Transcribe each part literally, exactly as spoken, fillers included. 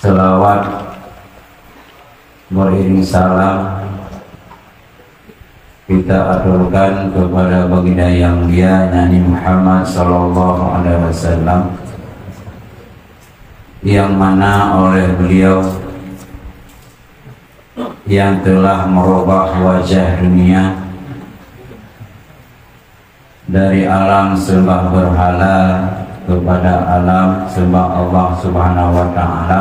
Selawat beriring salam kita aturkan kepada baginda yang mulia Nabi Muhammad sallallahu alaihi wasallam, yang mana oleh beliau yang telah merubah wajah dunia dari alam sembah berhala kepada alam sembah Allah Subhanahu wa Ta'ala,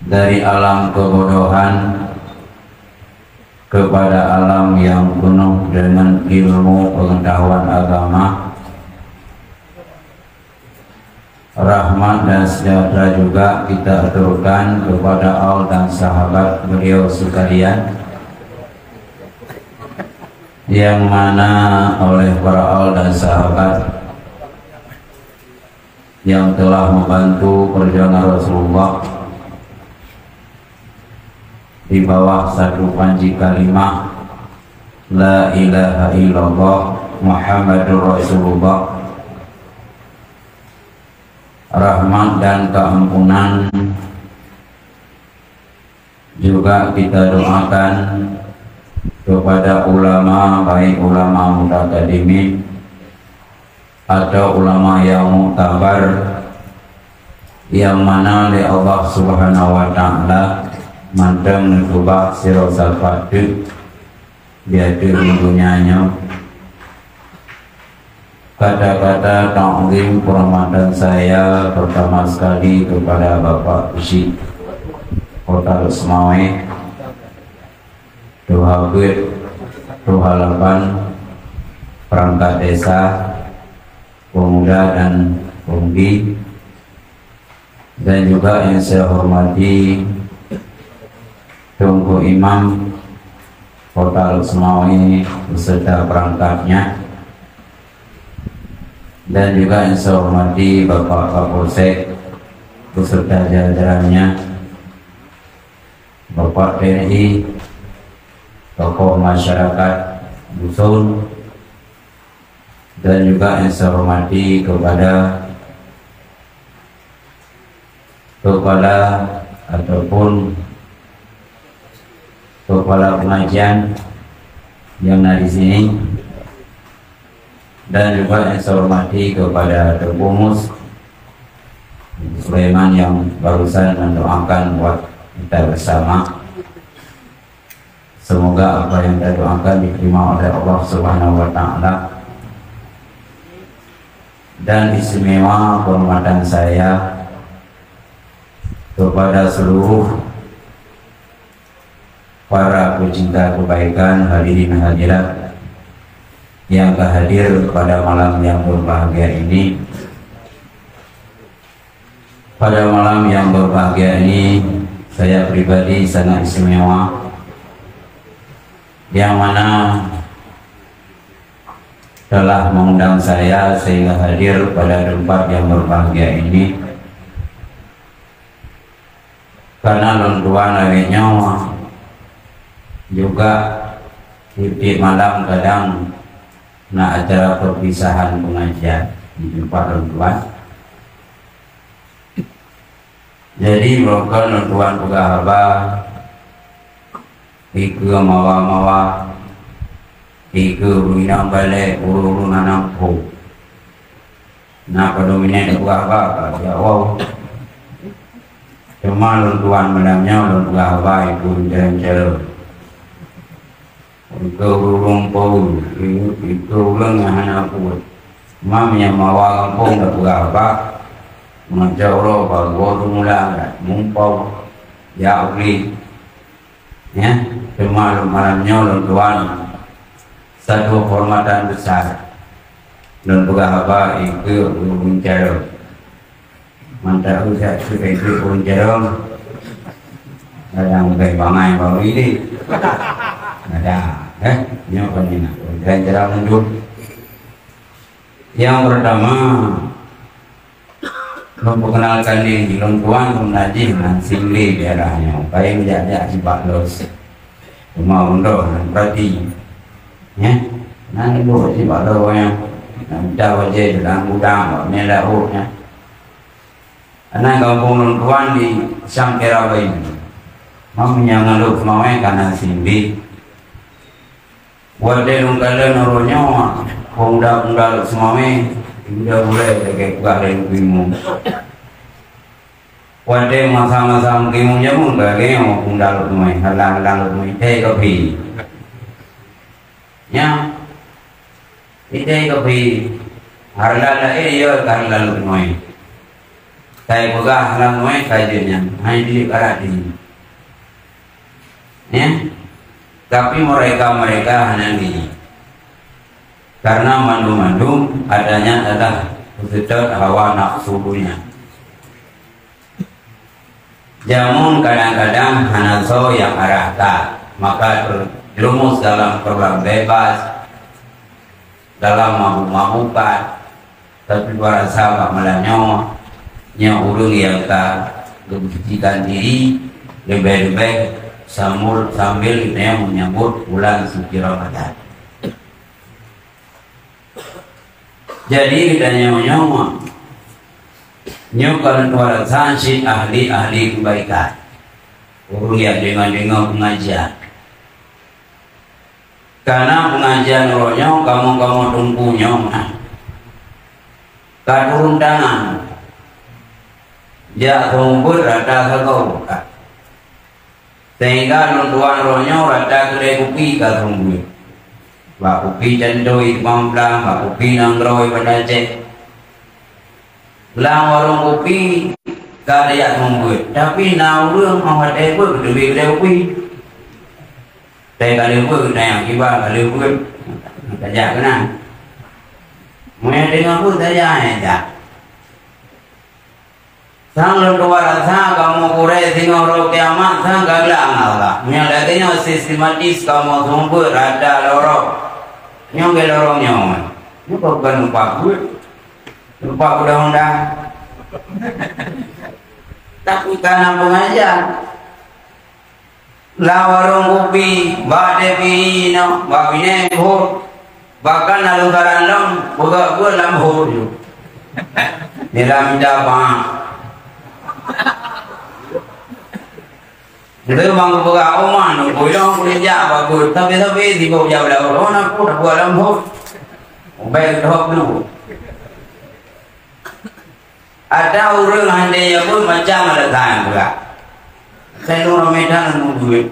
dari alam kebodohan kepada alam yang penuh dengan ilmu pengetahuan agama. Rahmat dan sejahtera juga kita aturkan kepada al dan sahabat beliau sekalian, yang mana oleh para al dan sahabat yang telah membantu perjuangan Rasulullah di bawah satu panji kalimah La ilaha illallah Muhammadur Rasulullah. Rahmat dan keampunan juga kita doakan kepada ulama, baik ulama mutakadimin atau ulama yang muktabar, yang mana lé Allah Subhanahu wa Ta'ala mantong neukeubah sidroe sapat teuk di ateueh donya nyoe. Kata-kata takzim penghormatan saya pertama sekali kepada Bapak Syik Kota Lhokseumawe, Tuha Beuet, Tuha Lapan, perangkat desa, pemuda dan pemudi, dan juga yang saya hormati Teungku Imam Kota Lhokseumawe beserta perangkatnya, dan juga yang saya hormati Bapak Kapolsek beserta jajarannya, Bapak T N I, tokoh masyarakat dusun, dan juga yang saya hormati kepada kepala ataupun kepala pengajian yang na di sini, dan juga yang saya hormati kepada Teungku Mus Sulaiman yang barusan mendoakan buat kita bersama. Semoga apa yang kita doakan diterima oleh Allah Subhanahu wa Ta'ala. Dan istimewa penghormatan saya kepada seluruh para pecinta kebaikan, hadirin hadirat yang hadir pada malam yang berbahagia ini. Pada malam yang berbahagia ini, saya pribadi sangat istimewa, yang mana telah mengundang saya sehingga hadir pada tempat yang berbahagia ini. Karena lôn tuan lagèe nyoe juga tiep-tiep malam kadang na acara perpisahan pengajian di tempat lôn tuan. Jadi, meureuka lôn tuan peugah haba, ikeue mawa-mawa, ikeue ureueng inong balek, ureueng-ureueng hana muphom. Na padum minèt peugah haba, ka geujak woe. Teuma lôn tuan malam nyoe lôn peugah haba ikeue meucara-meucara. Ikeue ureueng po, ikeue ureueng nyang hana pue. Mam nyang mawa gampông tapeugah haba, meucok uroe bagoe teumula muphom, jak u glé. Nyan, teuma lôn malam nyoe lôn tuan satu kehormatan besar. Lôn peugah haba ikeue ureueng carông. Mantap, ujak cukai duit ureueng carông. Kadang ugai bangai baru ini. Ada, eh, nyoe kon nyan. Ureueng carông mandum. Yang pertama, memperkenalkan diri, lôn tuan lôn najih nan Singlé daerah nyoe. Pai jak-jak sibak los. Cuma undok nan berarti. Ya, nan ibu sibak los nyan. Nan udah wajah dalam gudang, bak mé laôt nyan. Ana gampông lôn tuan di Syamtera Bayu. Mam nyang ngalôk seumawé kana simbi. Watèe lôn kalon uroe nyoe, pemuda-pemuda lôn seumawé, udah mulai lagèe peugah lé Ibu Imum. Watèe masa-masa Ibu Imum jameun ka lagèe nyoe pemuda lôn seumawé, halang-halang lôn seumawé, teh kopi. Nyan, itei keubi hareulan laén, yo ka hareulan lôn nyoe. Kai peugah lam nyoe ka jeuet nyan, hana jeuet karat jih. Ya? Tapi mereka-mereka hana jeuet. Karena mandum-mandum adanya adalah peuseutôt hawa nafsu dunia. Jameun kadang-kadang hana soe nyang arah that, maka terjerumus dalam pergaulan bebas, dalam mabuk-mabukan. Tapi barasa bak malam nyoe, nyoe ureueng nyang ka geubersihkan diri, leubeh-leubeh sambil, sambil geutanyoe menyambut bulan suci Ramadan. Jadi, geutanyoe nyoe, nyoe kon tuan rasa cit ahli-ahli keubaikan. Ureueng nyang deungoe-deungoe peungajian. Kana peungajian uroe nyoe kamoe-kamoe teungku nyoe na. Ka turun tangan. Jak seumeubeuet rata sagoe. Sehingga lôn tuan uroe nyoe rata keudè kupi ka seumeubeuet. Bak kupi Cantoi Bang Blang, bak kupi Nanggroe Banda Aceh. Lam warong kupi ka jak seumeubeuet, tapi na ureueng óh watèe beuet geuteubiet keudè kupi. Teuka lheueh beuet, na nyang kiban ka lheueh beuet. Ka jak keunan. Meunyo teungoh beuet saja, ya jak. Sang lôn tuan rasa kamoe gurèe singoh uroe kiamat sang ka geulak ngon Allah. Meunyo lagèe nyoe sistematis kamoe seumeubeuet rata lorong. Nyoe geu lorong nyoe. Nyoe kon lumpah beuet. Lumpah undang-undang. Tapi kana peungajian. Lam warong kupi, bak tepi inoe, bak binéh phôn, bahkan lam lungkaran lom, peugah-peugah lam phôn nyoe. Nila minta maaf. Itu bang peugah, "Oh, man, peulong peunjak bak phôn, tapi-tapi sibok jak bak phôn, oh, nak phôn, nak buat lam phôn." Ubé dhok dulu. Ada ureueng handai nyebut macam ada tangan pula. Saya dulu ramai tangan nunggu duit.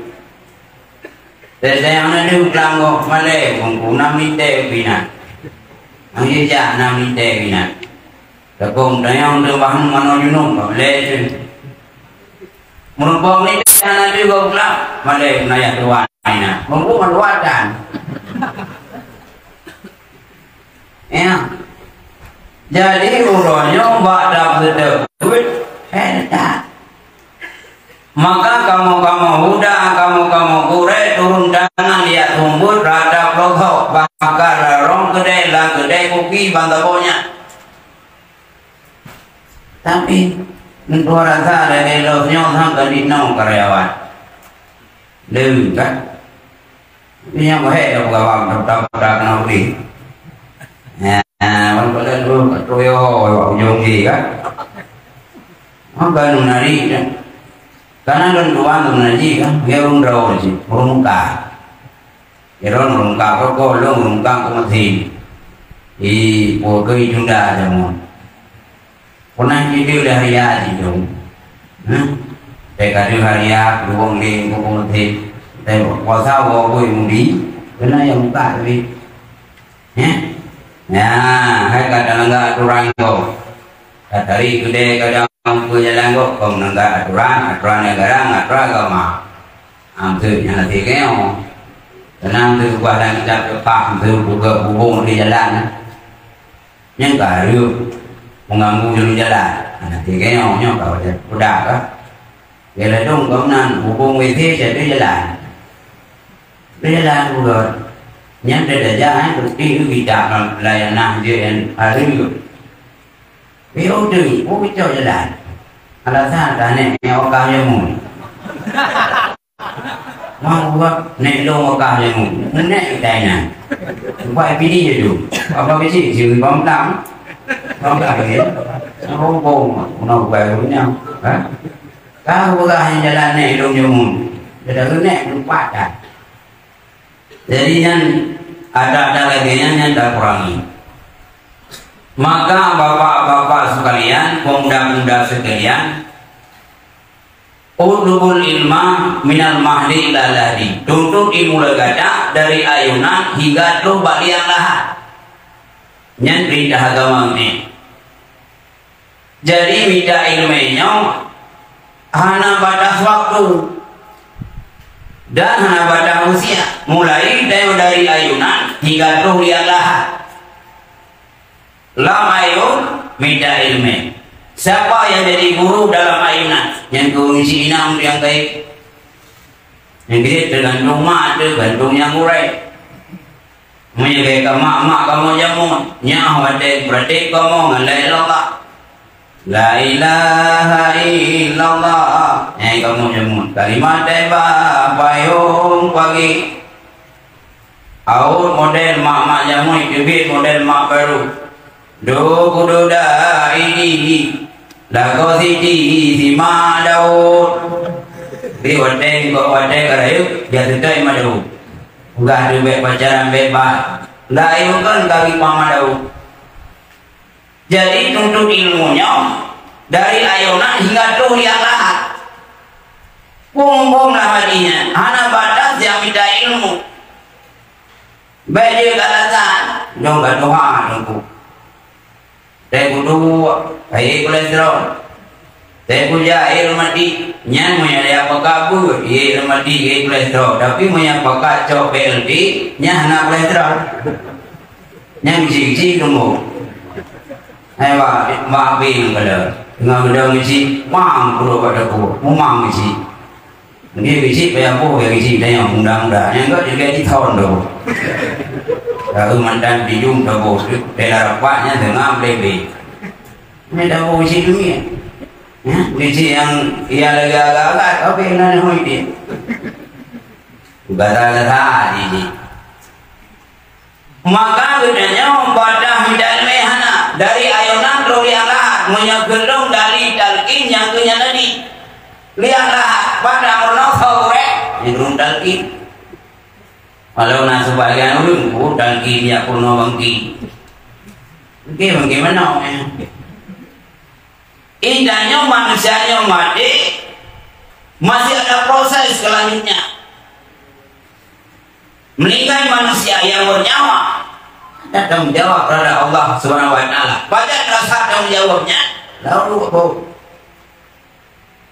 Saya sayang na dia pulang kok malai, bungku enam liter pina. Ang jejak enam liter pina. Tepung tayang tu bahan mana junung, malai tu. Merumpok ni, anak dia baru pulang, malai penayah tuan pina. Bungku maluatan. Ya. Jadi, uroe nyoe bak dap seudeuh buet, eh, that. Maka kamoe-kamoe muda, kamoe-kamoe gurèe turun tangan liak seumeubeuet rata peulosok, bahkan larong keudè lam keudè kupi ban saboh nyan. Tapi, untuk rasa lagèe lôn nyoe sang ka jinoe karyawan. Lé, kan? Nyang bahèk dah peugawang, dah, dah, dah keuneuk bri. Ya, wan pada tu, tu yo, yo, ujong di kan. Maka nunari kan. Karena lôn tuan nunari kan, dia ureueng droe cit, ureueng muka. Dia ureueng muka, kok lôn ureueng muka, kok masih. Di pukul tunda jamu. Pernah tidur dah hari hari tu. Hmm? Teh kadu hari hari, dua hari, dua hari. Teh puasa, dua hari, mudi. Kena yang buka tapi. Ya? Ya, hai kata langgar aturan kau. Kata hari tu deh kadang pun jalan kau, kau melanggar aturan, aturan negara, aturan agama. Maksudnya nanti kau. Tenang tu, ubah dan kita paham tu, buka hubung di jalan. Nyang ka hareuem meuganggu jalan-jalan. Nah, tiga nyoe, nyoe ka wajar. Udah ka. Dia ladong ka meunan, hubung W C jadi jalan. Dia jalan udah. Nyang dia dah jalan, berarti itu kita layanah dia yang hareuem. Dia udah, oh, kita jalan. Alasan tak naik, nyawa kah jamun. Mau buat naik lom Mekah je mu. Naik ke Thailand. Sebab P D je tu. Apa kecil, si Bang Blang. Sombong, ya? Sombong, meunan bukai ureueng nyan. Ha? Ka ureueng nyang jalan nèk lôn jameun. Dia dah nèk lupa dah. Jadi nyan, ada-ada lagèe nyan, nyan takurangi. Maka bapak-bapak sekalian, pemuda-pemuda sekalian, "Utlubul ilma minal mahdi ilal lahdi." Tuntut ilmu lé gata dari ayunan hingga troh bak liang lahat. Nyan peurintah agama nyoe. Jadi, mita ileumèe nyoe hana batas waktu dan hana batas usia. Mulai dari, dari ayunan hingga troh liang lahat. Lam ayun, mita ileumèe. Sapa nyang jadi guru dalam ayunan? Nyang keu ureueng si inong nyang gaib. Nyang gaib teugantung mak, teugantung nyang gurèe. Meunyoe gaya ka mak-mak kamoe jameun, nyan watèe praktek kamoe ngon la ilaha illallah. La ilaha illallah. Nyan kamoe jameun. Kalimat thayyibah, payong pagi. Awöt model mak-mak jameun, teubiet model mak barô. Dua puluh dua ini lagoe Siti Sima Daud. Di watèe, kok watèe ka rayeuk, jak seutôt Imam Daud. Peugah tu bèk pacaran bebas. Ndak ayo kan kami Imam Daud. Jadi tuntut ilmu nyoe dari ayonan hingga troh liang lahat. Pom-pom lah hadinya, hana batas nyang mita ilmu. Bèk jeuet alasan, nyoe ka tuha teungku. Teuh kuduek, ka yé kolesterol. Teuh kujak yé rematik, nyan meunyo ya pakat beuet, yé rematik, yé kolesterol. Tapi meunyo pakat cok B L T, nyan hana kolesterol. Nyan gisi-gisi tunggu. Hai, wak, wak, bing kala. Teungoh meudong gisi, wang puluk pada ku, mumang gisi. Nyoe gisi payah boh, ya gisi, dan nyang muda-muda. Nyang gèt juga di tahun tu. Lalu mantan bijum tu boh, bela rapat nya tengah bebe. Ini dah boh gisi dunia. Ya, gisi yang ia lagi agak-agak, tapi nak hui dia. Gata-gata di sini. Maka geutanyoe badah midang lé hana, dari ayonan troh liang lahat, meunyoe geulong dari talqin nyang keu nyan tadi. Liang lahat, pada meurunoe soe gurèe, nyang geulong talqin. Walau na sebagian ureueng, oh, talqin jak peurunoe bangki. Bangki, bangki meunoe, eh. Intan nyoe manusia nyoe maté, masih ada proses selanjutnya. Meninggai manusia yang bernyawa, ada tanggung jawab terhadap Allah Subhanahu wa Taala. Pajan rasa tanggung jawabnya, lalu apa?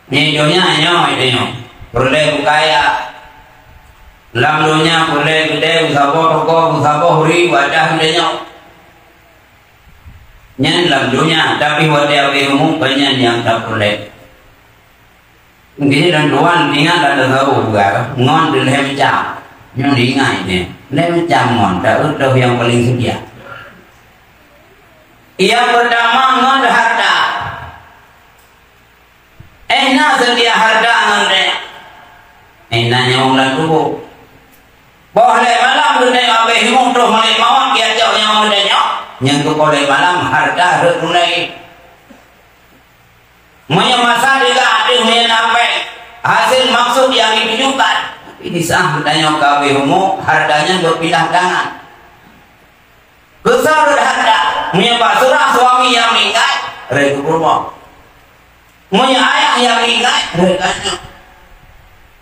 Nyoe donya nyoe, nyoe. Peureulèe beukaya. Lam donya peureulèe geude, beusaboh toko, beusaboh uri, wadah geude nyoe. Nyan lam donya, tapi watèe abéh umu, banyak nyang tapeureulèe. Mungkin dan tuan ingat ada tahu juga, ngon dilèe macam. Nyoe ingat ini, lhèe macam ngon, tak utuh yang paling setia. Yang pertama ngon harta. Eh, na seudia harta ngon dèe. Eh, na nyawöng lam tuboh. Boh lhèe malam geutanyoe abéh himueng troh malaikat maut, ya cok nyawöng geutanyoe. Nyang keu boh lhèe malam harta rhot rundai. Meunyoe masa teuga ateueh meunyoe na péng, hasil maksud yang ditujukan. Tapi di saat geutanyoe ka abéh umu, harta nyan berpindah tangan. Keu soe rhot harta, meunyoe bak seurang suami nyang meuninggai, rhot keu peurumoh. Meunyoe ayah nyang meuninggai, rhot keu aneuk.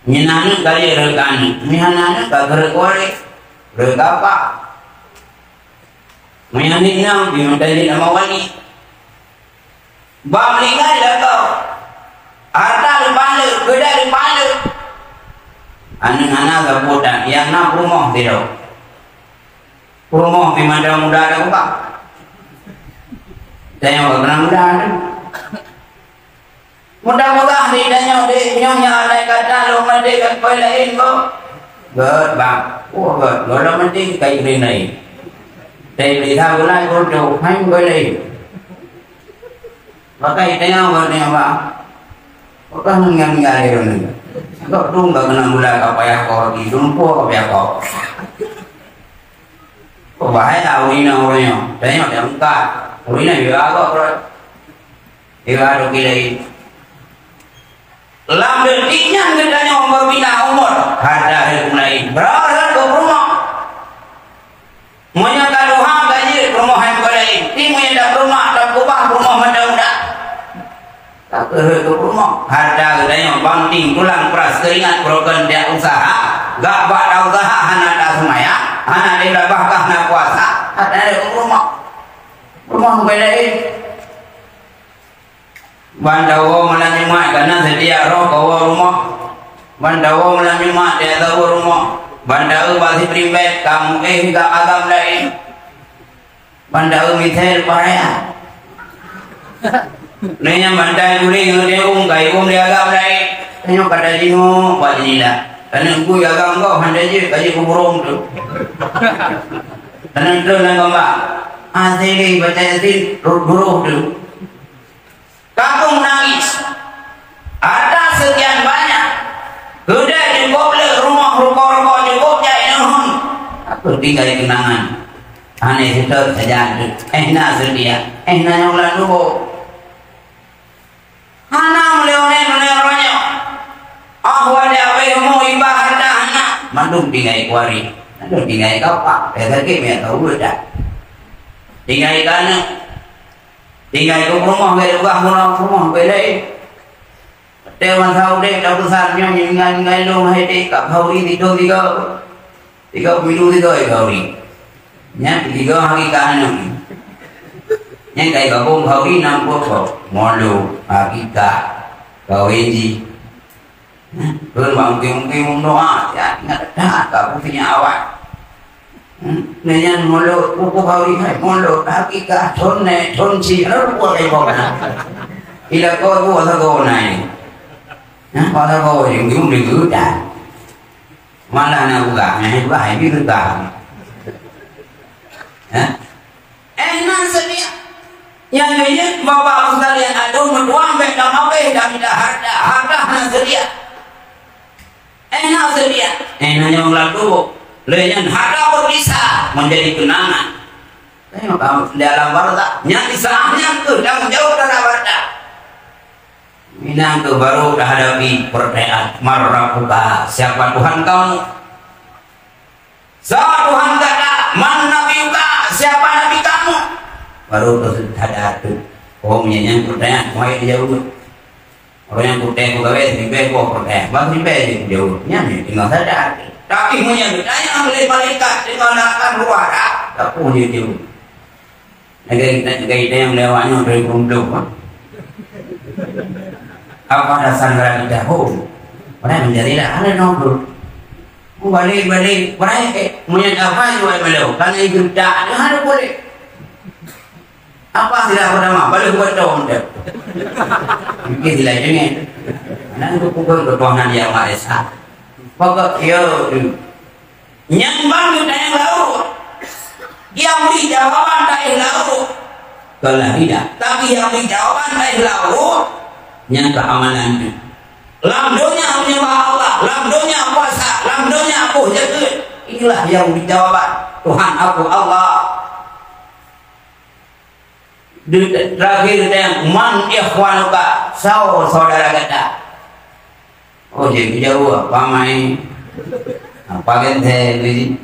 Meunyoe na aneuk ka lheueh, rhot keu aneuk. Meunyoe hana aneuk, ka rhot keu waréh, rhot keu apa. Meunyoe aneuk inong, pih meunan cit nama wali. Bak meuninggai lakoe. Harta leupah le, keudak leupah le. Aneuk hana sapeue tan, nyang na peurumoh sidroe. Peurumoh pih mantong muda dak ubah. Tanyoe ka keunan muda tu. Mudah-mudahan di tanyoe di nyoe nyang andai kata lôn maté kan koi laén, Bang. Gèt, Bang. Oh, gèt. Gohlom maté kai laén. Tapi beli tahu lah, bodoh. Hai, koi laén. Pakai tengah buat tengah, Bang. Pakai meninggal-meninggal di dunia. Kok tu enggak kena mula ka payah kau lagi, lumpuh ka payah kau. Kok bahaya ureueng inong ureueng nyoe. Tengok dia muka. Ui na juga agak berat. Juga ada gila ini. Lam detik nyan geutanyoe beupindah umur, hana lé laén. Berharap keu peurumoh. Meunyoe ka tuha ka jeuet peurumoh hai bukan laén. Ti meunyoe dak peurumoh, dak kubah peurumoh mantong dak. Ka keuheuet keu peurumoh. Hata geutanyoe banting tulang peras keuringat broken tiap usaha. Gak bak ta usaha hana ta seumaya, hana lé bahkah na puasa. Hata lé peurumoh. Peurumoh bukan laén. Ban tawoe malam Jumat kana seutia roh kawoe rumoh. Ban tawoe malam Jumat dia tawoe rumoh. Ban tawoe bak siprimbet kamu eh gak agam laén. Ban tawoe misai leupah raya. Nanya bantai guling ngeudeueng kai um di agam laén. Tanyoe kata jingok bak jendela. Kana gui agam kau hana jeuet ka jeuet kuburong tu. Kana tu nan gambar. Asai baca Yasin, ruh-ruh tu. Kampung nangis. Harta sekian banyak. Keudai cukup le, rumoh ruko-ruko cukup jai nahun. Aku tinggai kenangan. Aneh seutôt saja tu. Eh na seudia. Eh na nyang ulah tuboh. Hana meuleuonen-unen roh nyoe. Ah wada wéh mu iba harta hana. Mandum tinggai kuari. Mandum tinggai kapak. Kaya sakét mia tahu dah. Tinggai kaneuk. Tinggai keu peurumoh, gét ubah meurumoh peurumoh, gét laén. Watèe masa udép tapeusan nyoe, ninggai-ninggai lôn hai dek, ka Khauri sidroe tiga. Tiga peumilu tiga ya Khauri. Nyan tiga hakikah aneuk. Nyan kai gabong Khauri nam pokok. Molo, hakikah, kawin ji. Kheun bak mungkin-mungkin doa, ya, ingat that, ka pusing awak. Hmm, nyan mulod, buku Khauri hai, mulod, hakikah, thon nè, thon ci, ada buku lagi bawah. Ila kau buku sago nai. Nah, kau sago, yang jum di hutan. Malah nak buka, nah, buka, ini buka. Hah? Eh, na seudia. Nyang jeuet Bapak Abu Salian Adong meutuah bèk tamabeh dan minta harta, harta na seudia. Eh, na seudia. Eh, na nyang laku. Lé nyan harta berbisa menjadi kenangan. Tengok kamu di alam barzakh. Nyang di saat nyan tu tanggung jawab terhadap harta. Minang tu baru dah hadapi pertanyaan, "Man rabbuka?" Siapa Tuhan kamu? Soe Tuhan gata? Man nabiyuka? Siapa nabi kamu? Baru tu sadar tu. Oh, meunyo nyan pertanyaan, wahai dijawab. Orang nyang putih pegawai, sibeh boh pertanyaan. Bang sibeh je dijawab. Nyan dia tinggal sadar. Tapi meunyo ditanya oleh malaikat, tinggal nak akan keluar, tak pun dia jawab. Lagèe, lagèe geutanyoe lé awak nyoe dari Bendong, ha? Apa dasar ngerang kita? Oh, padahai menjadi dah ada nyoe, bro. Oh, balik, balik. Padahai, eh, meunyo apa juga belum. Karena itu tak ada, ada boleh. Apa sila pertama? Balik buat dong, dah. Mungkin sila jengeng. Karena itu pukul ketuhanan yang Maha Esa. Pokok, yo, tu. Nyang ban geutanyong laôt. Nyang bri jawaban taéh laôt. Kalau tidak, tapi nyang bri jawaban taéh laôt, nyang keuamalan jih. Lam donya menyembah Allah, lam donya puasa, lam donya boh jakeuet. Inilah nyang bri jawaban Tuhan aku Allah. Di, terakhir tanyong, "Man ikhwanuka?" Soe saudara gata? Oh, jadi jauh, apa mai? Apa genteng ni?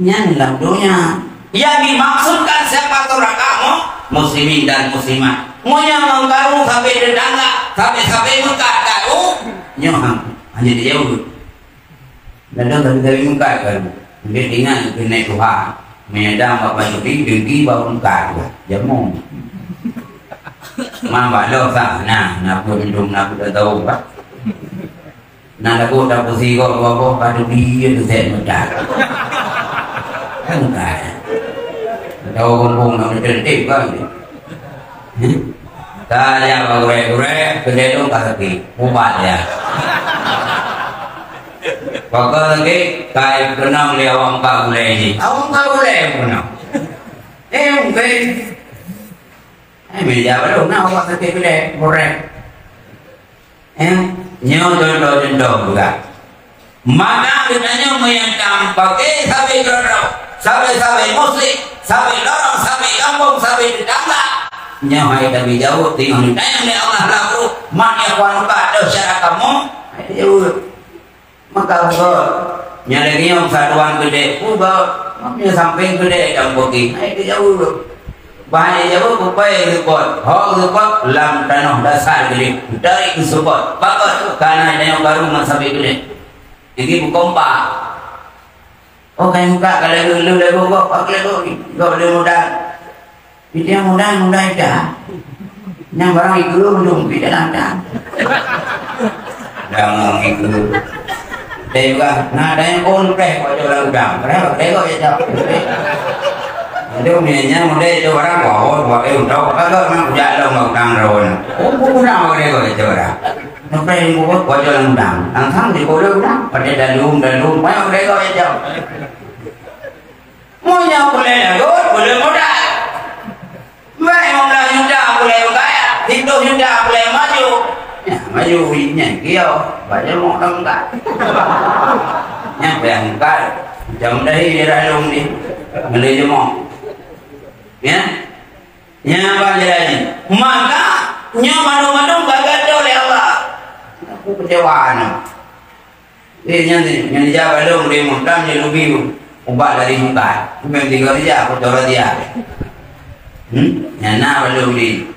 Nyan lam donya. Yang dimaksudkan siapa saudara kamu? Muslimin dan muslimat. Meunyo ngon karu sabe tetangga, sabe-sabe meukat karu, nyoe han, hana dijaweueb. Kadang sabe-sabe meukat kan. Mungkin ingat keuneuk tuha. Meunyo dang bak pancuri, dengki bak meukat. Jamu. Man bak lom sa, nah, na peue minum, na peue tahu, bah. Na lagu tak peusi kok, kok, kok, ka dudi je tu set meukat. Kan meukat. Tahu kampung nak meuteutep kan. Hmm? Ka jak bak gurèe-gurèe, keudéh dong ka sakét. Ubat ya. Pakon sakét, ka keunong lé awak muka gulèe jih. Awak muka gulèe keunong. Eh, mungkin. Eh, meja baru na awak sakét keudéh, gurèe. Eh, nyoe contoh-contoh juga. Maka geutanyoe meunyo tampake sabe droe-droe, sabe-sabe muslim, Sabe lorong, sabe gampông, sabe teutangga. Nyoe hai tabi jaweueb teungoh neutanyong lé Allah lam ruh, "Man nyang kuan ubat doh syara kamoe?" Hai jaweueb. Maka beugöt. Nyan lagèe nyoe saduan keudè, beugöt. Nyoe sampéng keudè dan bukit. Hai jaweueb. Bahaya jaweueb, kupai reupot. Ho reupot lam tanoh dasar keudè. Dari keusubot. Pakot kana nyoe baru ngon sabe keudè. Jadi bukompak. Oh, kai muka ka lagu lu lagu kok, pak lagu ni. Kok dia muda. Dia muda, muda dah. Yang barang itu belum di dalam dah. Dah mau itu. Dia juga, nah, ada yang on preh kok orang udang. Preh, preh kok ya, cak. Itu punya muda itu orang bawa, bawa eh, untuk apa kok nak ujak dong udang rawan. Oh, bukan orang dia kok itu orang. Sampai yang buat wajah lendang. Langsung di kolam dah. Pada dalam, dalam. Banyak mereka wajah. Mau nyang boleh lagut, boleh modal. Baik, lima belas juta boleh kaya. Tujuh juta boleh maju. Ya, maju ingat dia. Banyak mau lengkap. Yang bayangkan. Macam dah ini dah lung ni. Boleh jemok. Ya. Nyan ban jih. Maka, nyoe mandum-mandum gagal lé Allah. Aku kecewa nyoe. Eh, nyan ni, nyan jaweueb lôn di Muhtam, nyan leubeh ubat dari Muhtam. Memang tiga raja, aku tahu dia. Hmm? Nyan na belum di.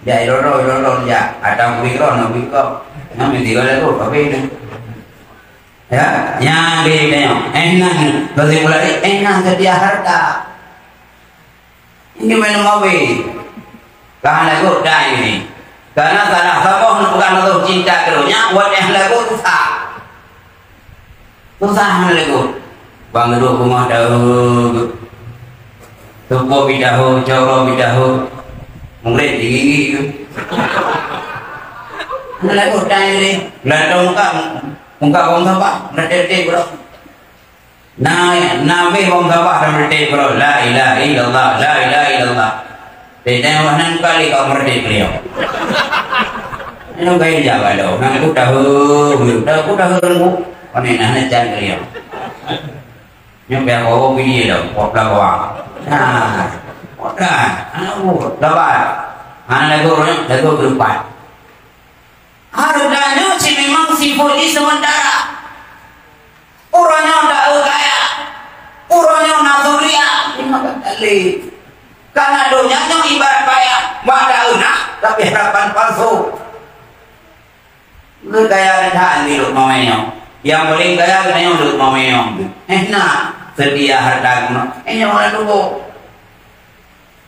Jai roro, roro, ya. Ada bui ron, bui kok. Nyan tiga lagu, tapi ni. Ya, nyan di tengok. Eh, nah, kesimpulan, eh, nah, setia harta. Ini minum kopi. Ka lagu dah ini. Karena salah saboh bukan lagu cinta keduanya, buat yang lagu susah. Susah mana lagu. Bang duduk rumah dah. Tupo bidahu, coro bidahu. Murid digigi tu. Mana lagu dah ini. Belanda muka, muka bangsa apa? Berdetik, bro. Na, Nabi wong sabah dan merdek bro. La ilaha illallah, la ilaha illallah. Tidak mana kali kau merdek beliau. Ini gaya jaga lo. Nang aku tahu, tahu aku tahu aku. Kau ni nah can beliau. Nyampe aku aku pilih lo, kau pelawa. Nah, kau dah, anak aku, sabar. Anak lagu, lagu keempat. Hareuta nyoe cit memang sifeuet jih seumeuntara. Uroe nyoe taeu kaya, uroe nyoe na zuriat, memang ka talé. Karena donya nyoe ibarat paya, bak taeu na, tapi harapan palsu. Kaya that di Lhokseumawe nyoe. Nyang paleng kaya geutanyoe Lhokseumawe nyoe. Eh na, seutia hareuta geunoe. Eh nyoe na tuboh.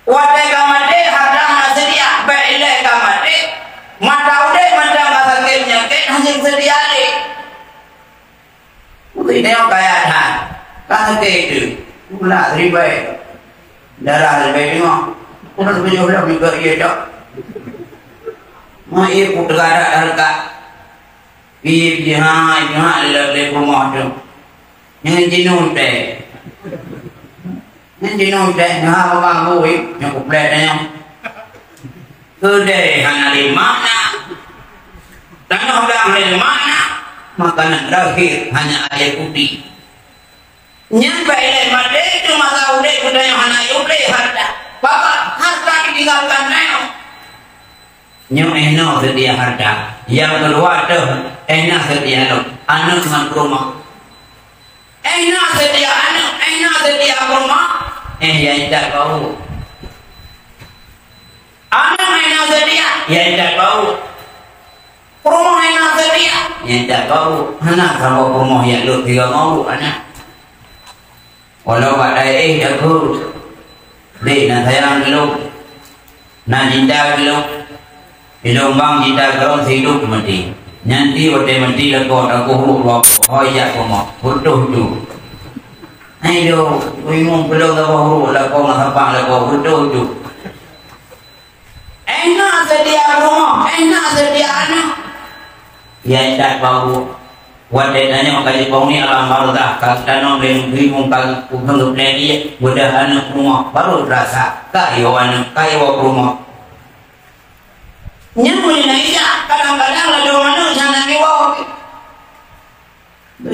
Watèe ka maté, hareuta hana seutia, bèk ilèe ka maté. Mata udép mantong ka sakét peunyakét, hana seutia lé. Mungken tanyoe kaya that, ka sakét teuh. Pula ribèe. Darah ribèe teungoh. Pula tujoh lom juga ié cok. Ma ié puteuka that hareuta. Pih jihai, jihai lé, lé peurumoh tu. Nyan jinoe teh. Nyan jinoe teh, nyan haba bui, nyan kuplek nyan. Keudè hana lé makna. Tanoh dang hana lé makna. Makanan terakhir hanya air putih. Nyan bak ilèe maté, teuma ka udép geutanyoe hana yue lé hareuta. Bapak, hareuta ditinggalkan tanyoe. Nyoe eh noe seutia hareuta. Nyang keudua teuh, eh na seutia lôn, aneuk ngon peurumoh. Eh na seutia aneuk, eh na seutia peurumoh, eh ya intat bau. Aneuk eh na seutia, ya intat bau. Peurumoh eh na seutia, ya intat bau. Hana saboh peurumoh nyang lôn tiga mau aneuk. Walau bak dayah eh jago, dek na sayang keu lôn, na cinta keu lôn. Ilôn bang cinta keu lôn siduek meuti. Nyan di watèe meuti lakoe takoh ruek dua boh, hôi jak peurumoh, putôh ju. Hai do, kuingung keu lôn saboh ruek lakoe ngon sapang lakoe, putôh ju. Eh na seutia rumoh, eh na seutia aneuk. Ya intat bau. Watèe tanyoe ka jipong ni alam barzakh, ka tanom lé Nabi Musa, ka kupeugah lé dia, mudah aneuk rumoh, baru terasa, ka yo aneuk, ka yo rumoh. Nyan Indonesia, kadang-kadang ladôm aneuk sana kiwoe.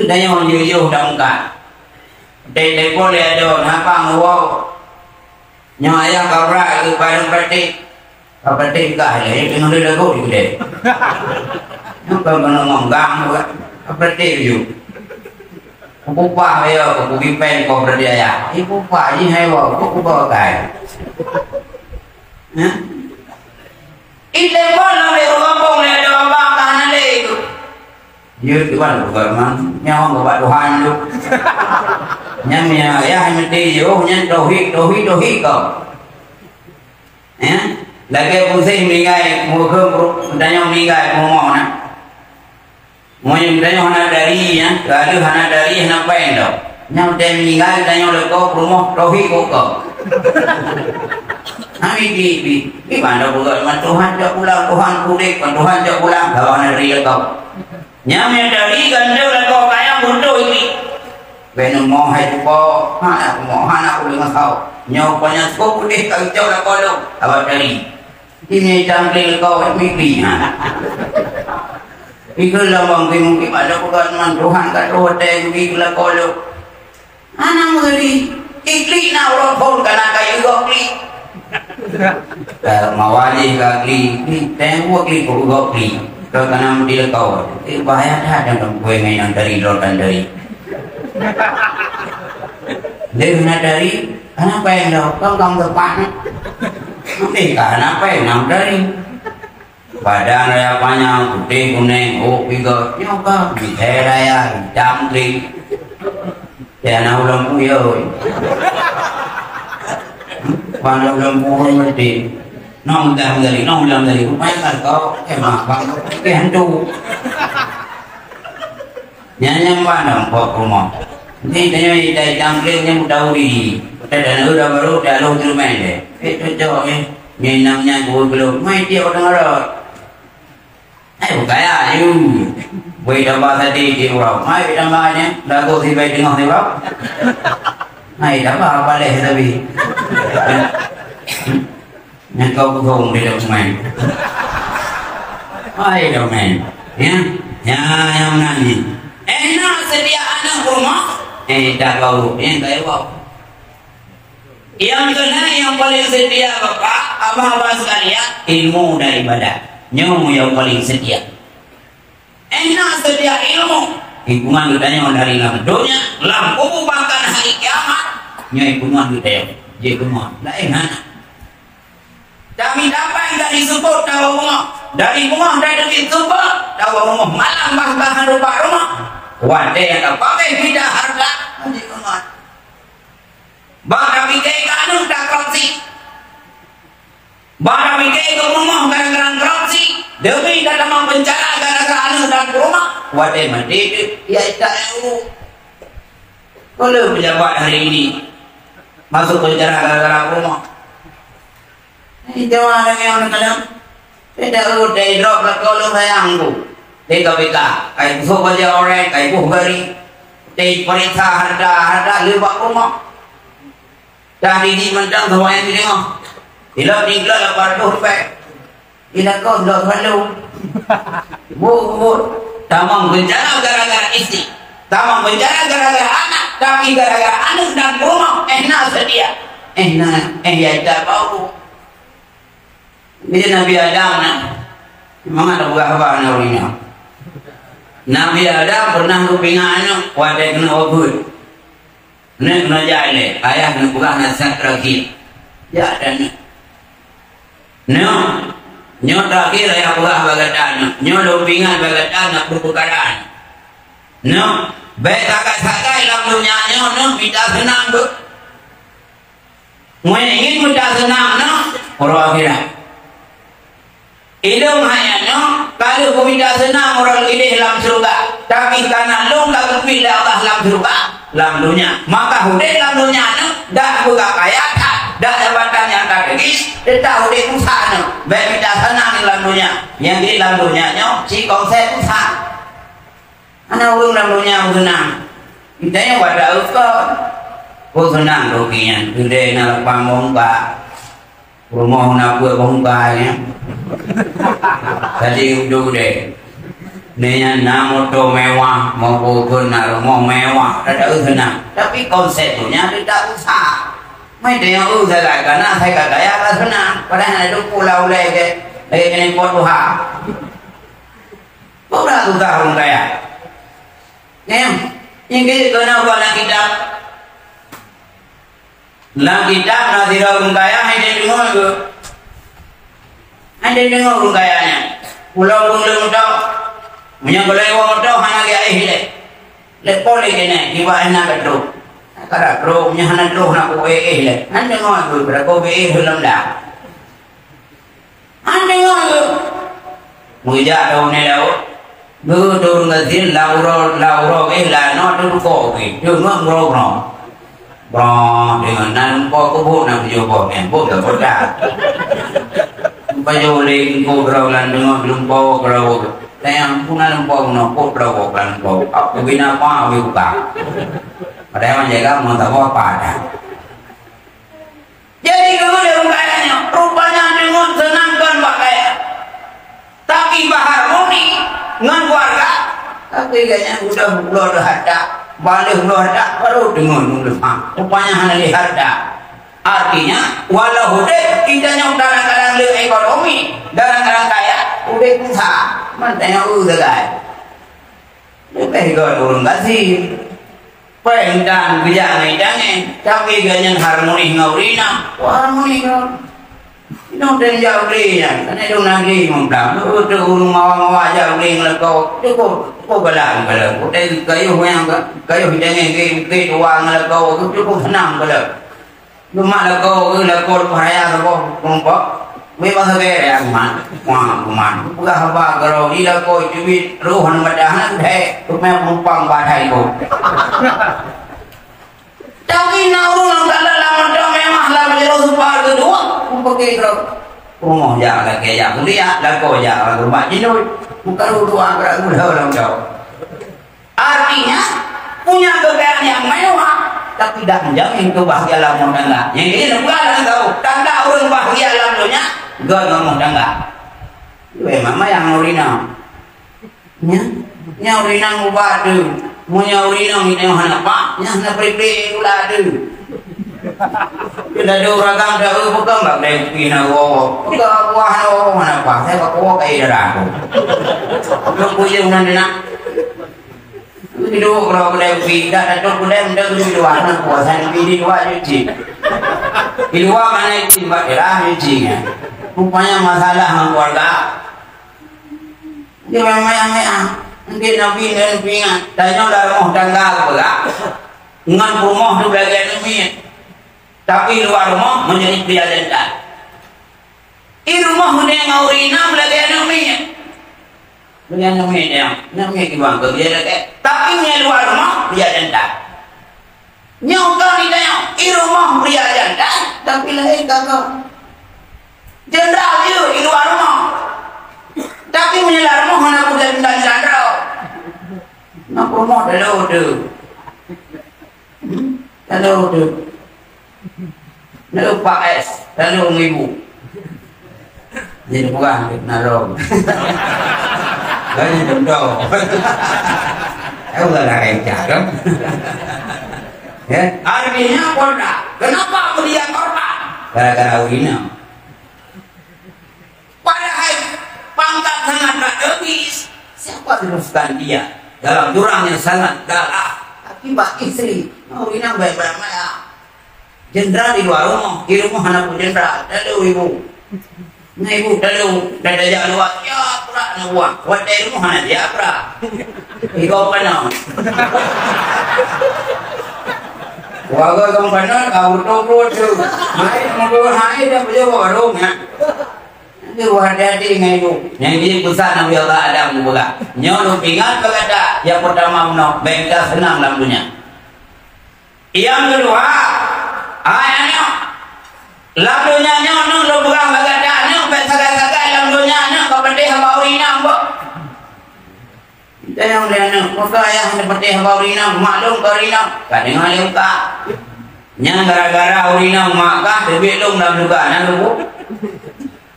Tanyoe jujur dan muka. Dek-dek boleh ada, napa ngewoe? Nyoe ayah ka brat keu barang praktik. Ka praktik kah lé, teungoh lé lagu di keudè. Nyoe ka meunan ngomong gang, ka praktik ju. Kupah ya, kupipen kau berarti ayah. Ih, kupah, ih, hai wa, kok kupah kai. Hah? Ih, telepon lah, di kampung, lé ada abang, tahan lé itu. Ya, Tuhan, bukan man. Nyawa bapak Tuhan tu. Nyan, ya, ya, mesti, yo, nyan tauhid, tauhid, tauhid kau. Ya? Lagèe pusing meninggai, muka, tanyoe meninggai, peumeumoh na. Meunyoe tanyoe hana dari, ya, kalau hana dari, hana paen dah. Nyoe teuh meninggai, tanyoe leuko, peumeumoh, tauhid kok kau. Hana di, di, di mana bukan man Tuhan, jak pulang, Tuhan, kudik, Tuhan, jak pulang, kalau hana dari leuko. Nyan meunyoe dari gandom lakoe kayang beutôi jih. Bèk neumoh hai tupo, hana kumoh, hana kudeungoe saut. Nyoe panyang sôk udeh ka geucok lakoe lôn, abah dari. Di meja glé lakoe mimpi, ha. Ikeu lom bang mungkin ada bukan man Tuhan ka tuh watèe geubri keu lakoe lôn. Hana meuri, klik na uroe phôn ka na kayée gok klik. Eh, mawali ka klik, klik, teuh klik kok gok klik. Ka na meudi lakoe. Eh, bahaya that dan kue ngai nang dari lor dan dari. Lé na dari, kenapa yang dah? Kau kamu depan. Nanti kenapa yang nang dari? Badan raya panyang, putéh kunèng, ôk pigot, nyoe ka bihèe raya, hitam kering. Ya na ulôn puyôi. Pada ulôn puyôi meuti. Nong dah dari, nong dah dari. Rupanya kan kau, eh, mak, bang, eh, hantu. Nyan nyang ban lam pok rumoh. Nyan tanyoe idai jampleng nyan meudauri. Teudeungoe dah baru dah lôn teureumen deh. Eh, cocok, eh. Nyan nam nyan guru belum. Mai tiap orang rot. Eh, bukaya, yu. Bui tambah tadi di urau. Mai tambah nyan. Lagu sibai tengah ni, bang. Mai tambah baleh tapi. Nyang kau bohong di dokumen. Hai dokumen. Ya. Ya, yang nani. Enak sedia anak rumah. Eh, dah bau. Eh, dah bau. Yang kena yang paling sedia bapak, abah-abah sekalian, ilmu dan ibadah. Nyoe yang paling sedia. Enak seutia ilmu. Hitungan geutanyoe dari lam donya, lam kubu bahkan hari kiamat. Nyoe hitungan geutanyoe. Jeuet keunoe. Laén hana. Kami dapat dari seuôt tawa bungoh. Dari bungoh dari seuôt tawa bungoh. Malam bahkan rupa rumah. Watèe nyang ka pabeh pindah harta. Jeuet keunoe. Bah kami keu aneuk takorupsi. Bah kami keu rumoh gara-gara korupsi. Demi tatamong penjara gara-gara aneuk dan rumah. Watèe mati tu, ya ita eu. Kalau pejabat hari ini masuk penjara gara-gara rumah. Ita ada yang dalam. Tidak ada drop lah kalau sayang tu. Tega beka, kai busuk baja orang, kai buh gari. Tei periksa harta, harta lebak rumah. Dah didi mantong semuanya di tengah. Ilok tiga lapan ratus rupiah. Ina kau dua selalu. Bu, bu. Tamong bencana gara-gara istri. Tamong bencana gara-gara anak. Tapi gara-gara aneuk dan rumah. Eh, na sedia. Eh, na. Eh, ya, tak bau. Ni Nabi Adam na. Memang ada buah apa na ulinya. Nabi Adam pernah kupingat aneuk. Wadai kena obut. Neuk keunoe jak ilèe, ayah neupeugah nasihat terakhir. Jak dan neuk. Neuk, nyoe terakhir ayah peugah bak gata neuk. Nyoe lôn peuingat bak gata na peue peukara neuk. Neuk, bèk sagai-sagai lam donya nyoe neuk mita seunang beuh. Meunyoe ingin mita seunang neuk, uroe akhirat. Ilôn hai nyoe ka lheueh kumita seunang uroe leubeh lam syeuruga, tapi kana lôn ka geupiet lé Allah lam syeuruga, lam donya. Maka udép lam donya nyoe dak peugah kaya that, dak jabatan nyang strategis, teutap udép susah nyoe. Bèk mita seunang lam donya. Nyang jeuet lam donya nyoe, ci konsep susah. Hana ureueng lam donya meuseunang. Geutanyoe bak taeu kon. Peue seunang doki nyan, keudè na lapan boh muka. Rumoh na peuet boh muka nyan. Tadi udeuh deh. Nyan na moto mewah, mobil pun na rumoh mewah. Ka taeu seunang. Tapi konsep donya teutab susah. Mai teunyok, "Uh, sagai ka na, sai ka kaya ka seunang." Padahai hana teupeu lam ulèe gèt, lagèe keuneuk pot tuha. Peue brat susah ureueng kaya? Nyan, nyang keuneuk keunoe bak lam kitab. Lam kitab na sidroe ureueng kaya, hai deungoe geuh. Hai deungoe ureueng kaya nyan. Pulang ureueng lé moto. Meunyoe gohlom woe moto, hana geuéh lé. Lé po lé keuneuk, kiban hana geutrok. Kada trok, meunyoe hana trok, hana kuéh lé. Hai deungoe geuh, beurako geuéh lom dah. Hana deungoe geuh. Meujak daun nyan daun. Geuh turun geuh zin, lam uroe, lam uroe geuh, lam noe teuduko geuh. Deungoe meurok-rok. Brok, deungoe na lumpoe keuh buet, na tujoh boh nyan. Buet geuh boh that. Pajoh lé engko droe lam deungoe lumpoe keudroe. Tanyong, "Peue na lumpoe bunoe?" "Pot keudroe lam lumpoe." "Aku bina apa?" "Abi buka." Padahai jaga meusaboh apa dah. Jadi, keubeudôh kaya nyoe, rupanya deungon seunang kon bak kaya. Tapi bak harmoni ngon keluarga, tapi gobnyan udah bloe harta, balik bloe harta, baru deungon udah. Ha, rupanya hana lé harta. Artinya, walau udép kita nyoe kadang-kadang le ekonomi, kadang-kadang kaya, udép susah. Mantanya ureueng sagai. Leubeh göt ureueng gasien. Péng dan geujak ngon idangan, tapi gobnyan harmoni ngon ureueng inong. Wah, harmoni ngon. Inong dan jak ulèe nyan, kan itu nanti mumplang. Itu ureueng mawa-mawa jak ulèe ngeulakau. Cukup, cukup galak ngeulakau. Udah gayuh nyang ga-, gayuh idangan ke, ke dua ngeulakau. Cukup seunang ngeulakau. Leumah lakoe, lakoe leupah raya saboh kelompok. Weh, bang sagai raya kuman. Wah, kuman. Peugah haba keudroe, di lakoe teubiet, roh hana meudah, hana geuthèe. Teuma penumpang ba that ikôt. Tapi na ureueng nyang galak lam moto mewah, lam jeuet super keudua, meupaké keudroe. Rumoh jak lakèe jak kuliah, lakoe jak lam rumoh jinoe. Bukan dua beurangkat gula lam moto. Artinya, punya kekayaan yang mewah, tapi tidak menjamin kebahagiaan lam rumah tangga. Nyang jih neupeugah lam tanda ureueng bahagia lam donya, göt ngon rumah tangga. Weh, mama nyang ureueng inong. Nya, nya ureueng inong ubat tu. Meunyoe ureueng inong nyang hana pak, nya hana prik-prik ulat tu. Kita ada uragam dah, eh, bukan bak dai kupi na wowo. Bukan buah na wowo, mana apa? Saya bak wowo kai darah tu. Belum puyeng nan dia nak. Hidup kalau kedai kupi, tak ada tu kedai, mudah tu di luar, nak puasa di, di luar cuci. Di luar mana cuci, bak darah cuci nya. Rupanya masalah ngon keluarga. Dia memang yang, yang, mungkin Nabi dan peringat. Tanya dah rumah tangga ke berak. Ngon rumoh tu bagi aneuk miet. Tapi luwa rumoh meunyoe pria jantan. I rumoh meunyoe ngon ureueng inong lagèe aneuk miet. Meunyoe aneuk miet nyan, aneuk miet kiban keu pria jantan. Tapi meunyoe luwa rumoh, pria jantan. Nyoe kon i tanyoe, i rumoh pria jantan, tapi lahé ka goe. Jeundral jeuet i luwa rumoh. Tapi meunyoe lam rumoh hana peue jeundral-jeundral droe. Ngon rumoh talo teuh. Talo teuh. Talo pak es, talo ngon ibu. Jadi peugah nalong. Lain contoh. Tahu lah lain cara. Ya, artinya korban. Kenapa dia korban? Gara-gara ureueng inong. Padahai pangkat sangat strategis. Siapa teruskan dia dalam jurang yang sangat dalam? Akibat istri, ureueng inong baik-baik maya. Jeundral di luwa rumoh, di rumoh hana peue jeundral, talo ibu. Nah, ibu talo, dah tajak luwa, ya, prak na buah. Watèe rumoh hana dia prak. Igo keunoe. Warga kong keunoe, ka beutôi-beutôi tu. Hai, meubeureuh hai, dah beujeuet warong, ya. Nanti wah hati-hati ngon ibu. Nyang jih pesan Nabi Allah Adam geupeugah. Nyoe lôn peuingat keu gata, nyang peurtama bunoe, bèk gata seunang lam donya. Nyang keudua, hai aneuk, lam donya nyoe, nyoe lôn peugah bak gata, aneuk, bèk sagai-sagai lam donya nyoe ka patéh haba ureueng inong, boh. Tanyong lé aneuk, "Pakon ayah hana patéh haba ureueng inong, mak lôn ka ureueng inong?" Ka deungö lé muka. Nyan gara-gara ureueng inong mak kah teubiet lôn lam syeuruga, na lôn buet.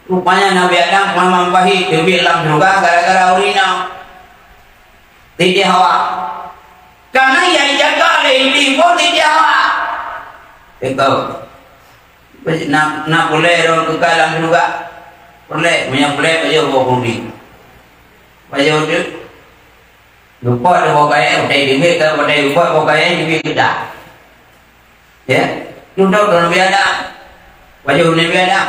Rupanya Nabi Adam pengalaman pahit teubiet lam syeuruga gara-gara ureueng inong. Siti Hawa. Karena nyang jaga lé Iblih pun Siti Hawa. Beutôi. Na, na peureulèe droe keukai lam syeuruga. Peureulèe, meunyoe peureulèe, pajoh boh kundi. Pajoh tu. Lupa tu boh kayèe, utai jeuet, ka utai lupa boh kayèe, jeuet keudah. Ya. Tudok Nabi Adam. Pajoh Nabi Adam.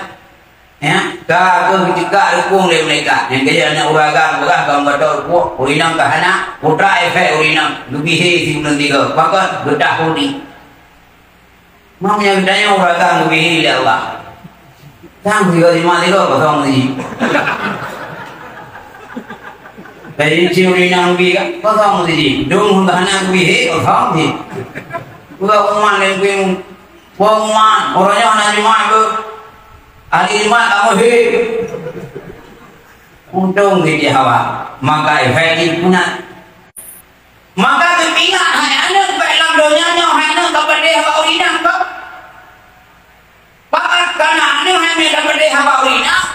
Ya. Ka keuh jika dukung lé malaikat. Nyang kaya aneuk ureueng agam peugah, ka meugadôh rupuek, ureueng inong ka hana, putra efek ureueng inong, geubihé sibuleuen tiga. Pakon? Geudah pudi. Mam nyang geutanyoe ureueng agam geubri lé Allah. Sang sigoe lima sigoe kosong siji. Jadi, si ureueng inong geubri kan, kosong siji. Dum hana geubri, kosong siji. Bukan umat lain pun. Bukan umat. Orang nyoe hana Jumat pun. Ahli Jumat tak mau hei. Untung di Hawa. Maka efek punah. Maka teupingat, hai aneuk, bèk lam donya nyoe, hai aneuk, ka padé haba ureueng inong kah? Pakon kana aneuk hai mé ka padé haba ureueng inong?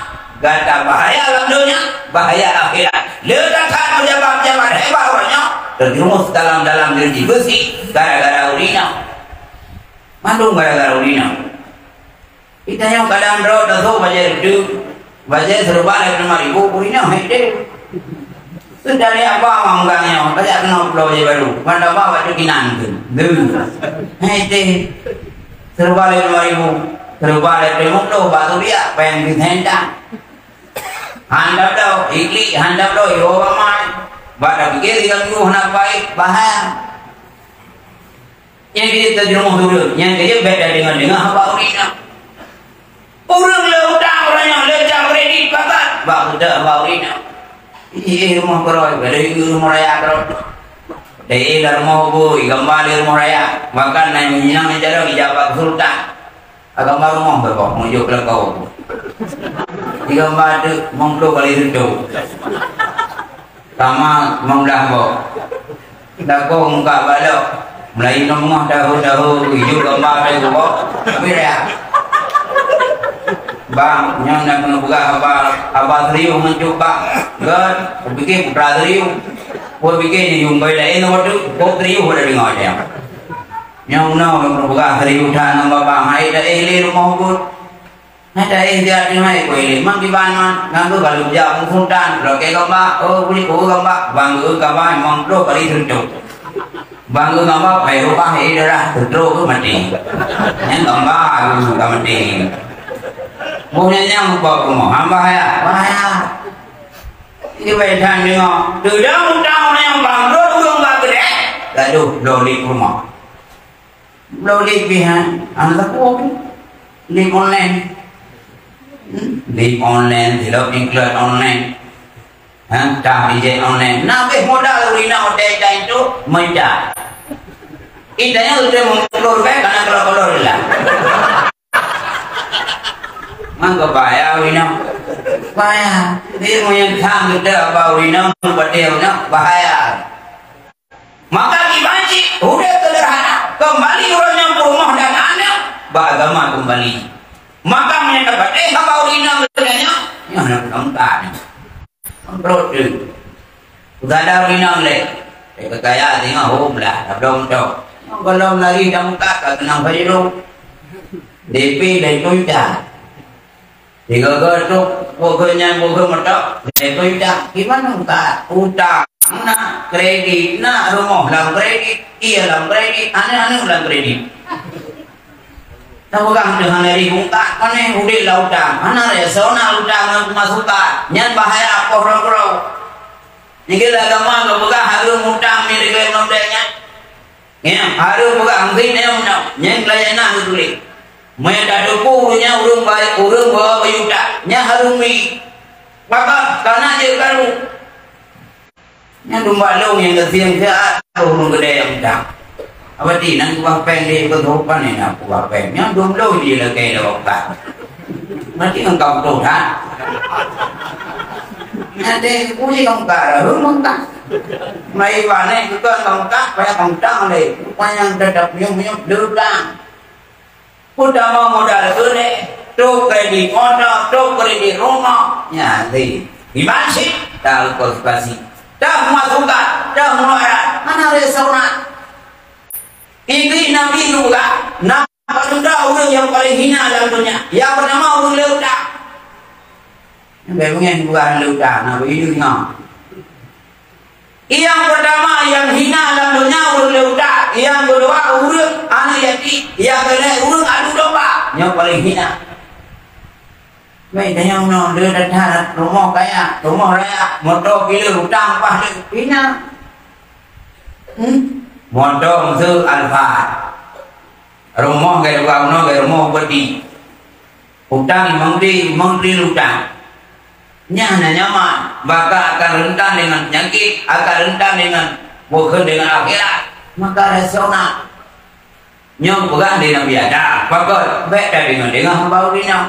Gata bahaya lam donya, bahaya akhirat. Le that-that pejabat-pejabat hebat uroe nyoe, terjerumus dalam-dalam jeurjih beusi gara-gara ureueng inong. Mandum gara-gara ureueng inong. Geutanyoe kadang droe tasôk bajèe reuteuh, bajèe seuruba lhèe ploh lima ribu, ureueng nyoe hai deh. Seudari apa mak meugah nyoe, bajak keunoe pulo bajèe barô, ban taba bak teuk inan tu. Deuh. Hai deh. Seuruba lhèe ploh lima ribu, seuruba lhèe ploh lima ploh bak Suria, péng di sentang. Han tabloe, iklik han tabloe, iwoe bak mai. Bak tapike tiga minggu hana baik, bahaya. Nyang keuneuk teujeureumoh ureueng, nyang keuneuk bèk tadeungoe-deungoe haba ureueng inong. Ureueng le utang uroe nyoe, le jak kredit pakat, bak peugah haba ureueng inong. Ih, rumoh keurôi, bèk lé rumoh raya keurôi. Deh, lam rumoh bui, gamba lé rumoh raya. Bahkan na nyang inong jaroe ijak bak sultan. Agam rumoh beuboh, meujok lakoe. Di gamba teuk, limong ploh kali seutoh. Sama limong blah boh. Lakoe muka balok. Meulayu nyoe meungoh tahu-tahu, ijok gamba teuh beuboh. Tapi ya. Bang, nyoe na keuneuk peugah haba, haba serius ngon cut bang. Gèt, kupike putra serius. Kupike ni jumbai laén waktu, kok serius udah deungoe dia. Nyang na ureueng peugah serius that ngon babah, hai taéh lé rumoh beuet. Hai taéh jak teumai kueh lé, mang kiban man, ngon beuet balu jak muphom tan, lakèe gamba, oh, bri ku gamba, bang geuh gamba limong ploh kali suntok. Bang geuh gamba, pai rubah, eh, darah, seutrok geuh maté. Nyang gamba geuh ka maté. Boh nyang nyang mupa rumoh, hamba bahaya, bahaya. Ini baik tan deungoe. Teudah utang ureueng nyang bangkrot ureueng bak keudè, gadoh bloe lé rumoh. Bloe lé pih han, hana sapeue pih. Lé online. Hmm? Lé online, silop iklan online. Ha, kah bijèh online. Na bèh modal ureueng inong watèe cai tu, meucah. Ita nyan utang limong ploh ribèe kana keulor-keulor lah. Ngon keu bahaya ureueng inong. Bahaya. Jadi, meunyoe tham geutanyoe haba ureueng inong, batèe ureueng inong, bahaya. Maka kiban cit udép seudeurhana, keumbali uroe nyoe peurumoh dan aneuk bak agama keumbali. Maka meunyoe tapatéh haba ureueng inong geutanyoe, nyoe hana guna muka nyoe. Meunurot tu, udada ureueng inong lé, eh, kaya singoh hom lah, tabloe meutok. Nyoe gohlom lari dan muka ka keunong fajro. D P dan tunca. Sigoe-goe trok, boh nyan boh meutok, lé utang. Gimana utang? Utang na, kredit na, rumoh lam kredit, ie lam kredit, aneuk-aneuk lam kredit. Tapeugah teuh hana ribungkat, panéh udép lam utang. Hana ré, sona utang ngon peumasukan. Nyan bahaya poh droe-droe. Nyan keuh agama geupeugah hareuem utang nibak lagèe ngon nyan. Nyan, hareuem peugah anggit nyan meunan, nyan pelayanan geutuléh. Meunyoe tateupeue ureueng nyan ureueng baik, ureueng bawa bayu that, nyan hareuem mi. Pakon, kana jeuet karu. Nyan dumba lôn nyang geusieng siat, ureueng keudè nyang mantong. Abati, nan keubah péng di keusopan nyan, na keubah péng. Nyan dum lôn jilakèe lom ka. Mati ngon kau beutôi that. Nyan deh, puji kau ka, hareuem kau ka. Mai bane keu kau ka, payah kau tang lé. Rupanya tetap nyoe-nyoe deudang. Peutama modal keudè, trok kredit moto, trok kredit rumoh. Nyan deh. Iban cit, tahu konspirasi. Dah masukkan, dah mengeluarkan. Mana restoran? Ini Nabi juga, Apa teuntang ureuëng nyang paleng hina lam donya? Nyang peutama ureuëng le utang. Nyang bèk beungèh bukan le utang, na beu ingat. Nyang peutama nyang hina lam donya ureuëng le utang, nyang keudua ureuëng aneuk yatim, nyang keulhèe ureuëng adu domba. Nyoe paleng hina. Meutanyoe nyoe le that-that rumoh kaya, rumoh raya, moto kilo, utang paih le hina. Hmm? Moto meuseu Alphard. Rumoh gaya dua unoe gaya rumoh beti. Utang menteri, menteri utang. Nyan hana nyaman, maka akan rentan dengan penyakit, akan rentan dengan bukan dengan akhirat. Maka rasional. Nyoe peugah lé Nabi Adam, pakon bèk tadeungoe-deungoe hamba ureuëng nyoe.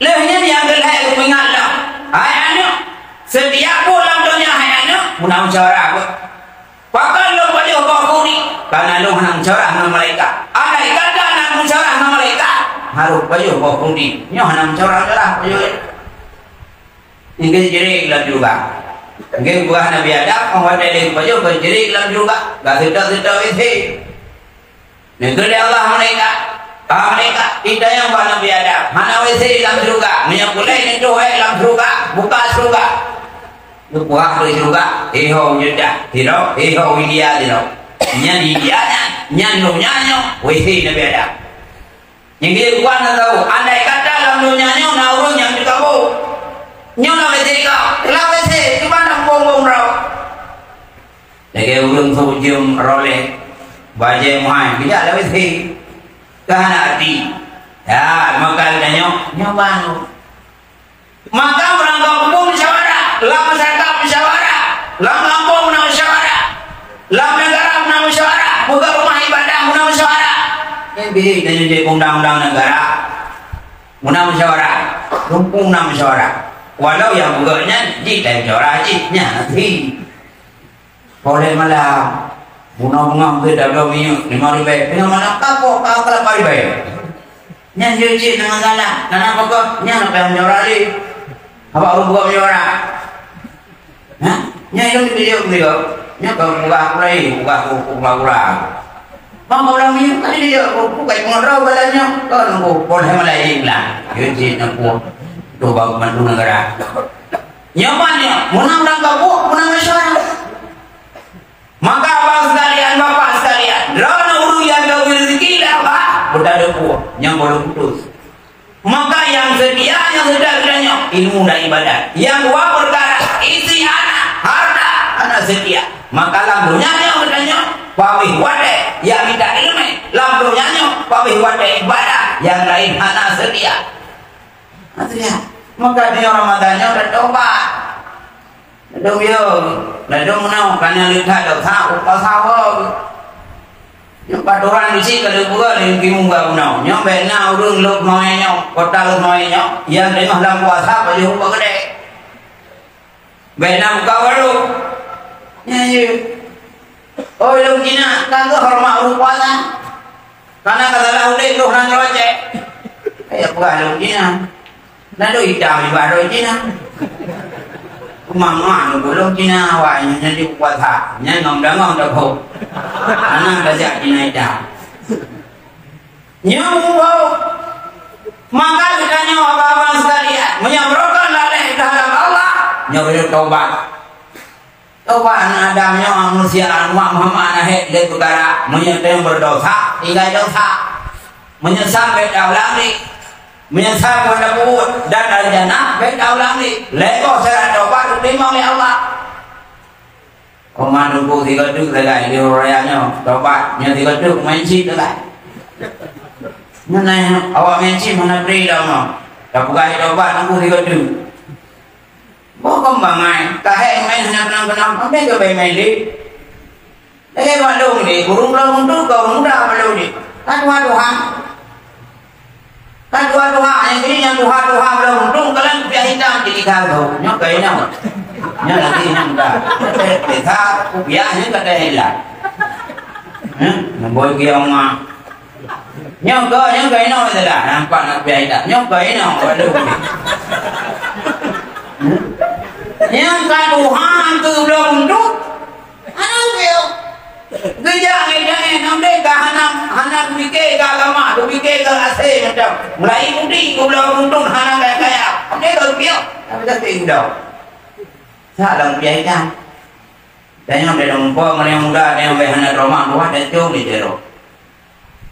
Lheueh nyan nyang keu lhèe geupeungat lom, hai aneuk, setiap buet lam donya hai aneuk, meunan musyawarah buet. Pakon lôn pajoh boh kudi, kana lôn hana musyawarah ngon malaikat. Andai kata na musyawarah ngon malaikat, harôh pajoh boh kudi. Nyoe hana musyawarah-musyawarah pajoh. Nggih jeuet lam syeuruga. Nggih buah Nabi Adam, oh watèe lé pajoh keu jeuet lam syeuruga. Gak seutôt-seutôt W C. Neugeuh lé Allah malaikat. Ah malaikat, itanyong bak Nabi Adam, hana W C lam syeuruga. Meunyoe pulai nyentuh lam syeuruga, buka syeuruga. Geupuah keu syeuruga, iho Jeddah, tiro, iho India, tiro. Nyan India nyan, nyan donya nyoe, W C Nabi Adam. Nyang geukuat na tahu, andai kata lam donya nyoe na ureuëng nyang teukabu. Nyoe na W C ka, lam W C cuma na bumbong-bumbong rau. Lagèe ureuëng sôk jeuem Rolex, bajèe mahai, bijak lam W C. Ka hana arti. Ya, maka tanyoe, nyoe baru. Maka meurangkap huköm musyawarah, lam masyarakat musyawarah, lam gampông na musyawarah, lam neugara na musyawarah, peugöt rumoh ibadah na musyawarah. Nyan bit tanyoe jeuet undang-undang neugara, na musyawarah, rumpung na musyawarah. Walau nyang peugöt nyan jih dan musyawarah jih, nyan hati. Poh lhèe malam, bunoe beungoh geuh tabloe minyeuk limong ribèe. Teungoh malam ka poh ka lapan ribèe. Nyan jeuet cit na masalah. Kana peugah nyan na payah meunyoe lé. Haba ureueng buka meunyoe. Hah? Nyan ilôn geuyue meunyoe. Nyan ka peugah pulai, peugah kura-kura. Bang ureueng minyeuk tadi dia bukai pengoto badan nyoe. Kau nunggu poh lhèe malam jih pulang. Jeuet cit na poh. Tu bang bantu negara. Nyaman nyoe, meunang ureueng gabuk, meunang masyarakat. Maka abang sekalian, bapak sekalian, droeneuh ureueng nyang geubri rezeki lé Allah, beutadeuh puih nyang boleh putus. Maka nyang seutia nyang seutia geutanyoe ilmu dan ibadat. Nyang dua peukara, istri, anak, harta, aneuk seutia. Maka lam donya nyoe geutanyoe pabéh watèe nyang mita ileumèe, lam donya nyoe pabéh watèe ibadat, nyang laén hana seutia. Hana seutia. Maka di Ramadan nyoe tatobat. Ladôm yo, ladôm meunoe, kana leuet that desya, upasa woe. Nyoe patoran bisi ka lheueh peugah lé Teungku Muba meunoe. Nyoe bèk na ureueng lhôk mawé nyoe, kota lhôk mawé nyoe, nyang teungoh lam puasa pajoh upah keudè. Bèk na buka warong. Nyan jeuet. Oi, lôn Cina, ka geuhoreumat ureueng puasa. Kana ka salah udép, troh nan rocék. Kaya peugah lôn Cina. Lalu itam ibarat Cina. Mama nu bulong Cina awak nyan jadi puasa. Nyan ngom dangom dah kho. Anak dah jak Cina itam. Nyoe muphom. Maka geutanyoe abang-abang sekalian, meunyoe beurokon laleh teuhadap Allah, nyoe beujeuet tobat. Tobat aneuk Adam nyoe manusia, umat Muhammad na hèk lé peukara, meunyoe teuh beurdosa, tinggai dosa. Meunyeusal bèk taulang lé. Meunyeusal kon tapeubuet dan aljana bèk taulang lé. Lhèe boh syarat tobat teurimong lé Allah. Oma nunggu sigoe teuk sagai di raya nyoe, tobat nyoe sigoe teuk main chip sagai. Meunan awak main chip hana bri dah nyoe. Tapeugah tobat nunggu sigoe teuk. Boh keumbang ai, kahèe main hana keunong-keunong, amai keu bai main lé. Lagèe bak lôn lé, ureueng lôn tu ka ureueng muda bak lôn lé. Ka tuha-tuha. Ka tuha-tuha, nyang kini nyang tuha-tuha bak lôn tu, kalon kupiah itam jadi karbau. Nyoe ka inong. Nyoe lagi inong ka. Desa kupiah nyoe ka dah hilang. Hah? Namboi kiong ma. Nyoe ka, nyoe ka inong salah. Nampak nak kupiah itam. Nyoe ka inong, waduh. Nyang ka tuha tu bak lôn tu. Hana geuyue. Geujak ngon tangan, hana, hana, hana Pike keu agama, pike keu asèe macam. Mulai mudik, goblong runtun, hana kaya-kaya. Dia keu piôh, tapi tak sehingga. Salah piah ikan. Dan nyang dalam umpama nyang muda, nyang bèk hana trauma, tuha dan cung di jero.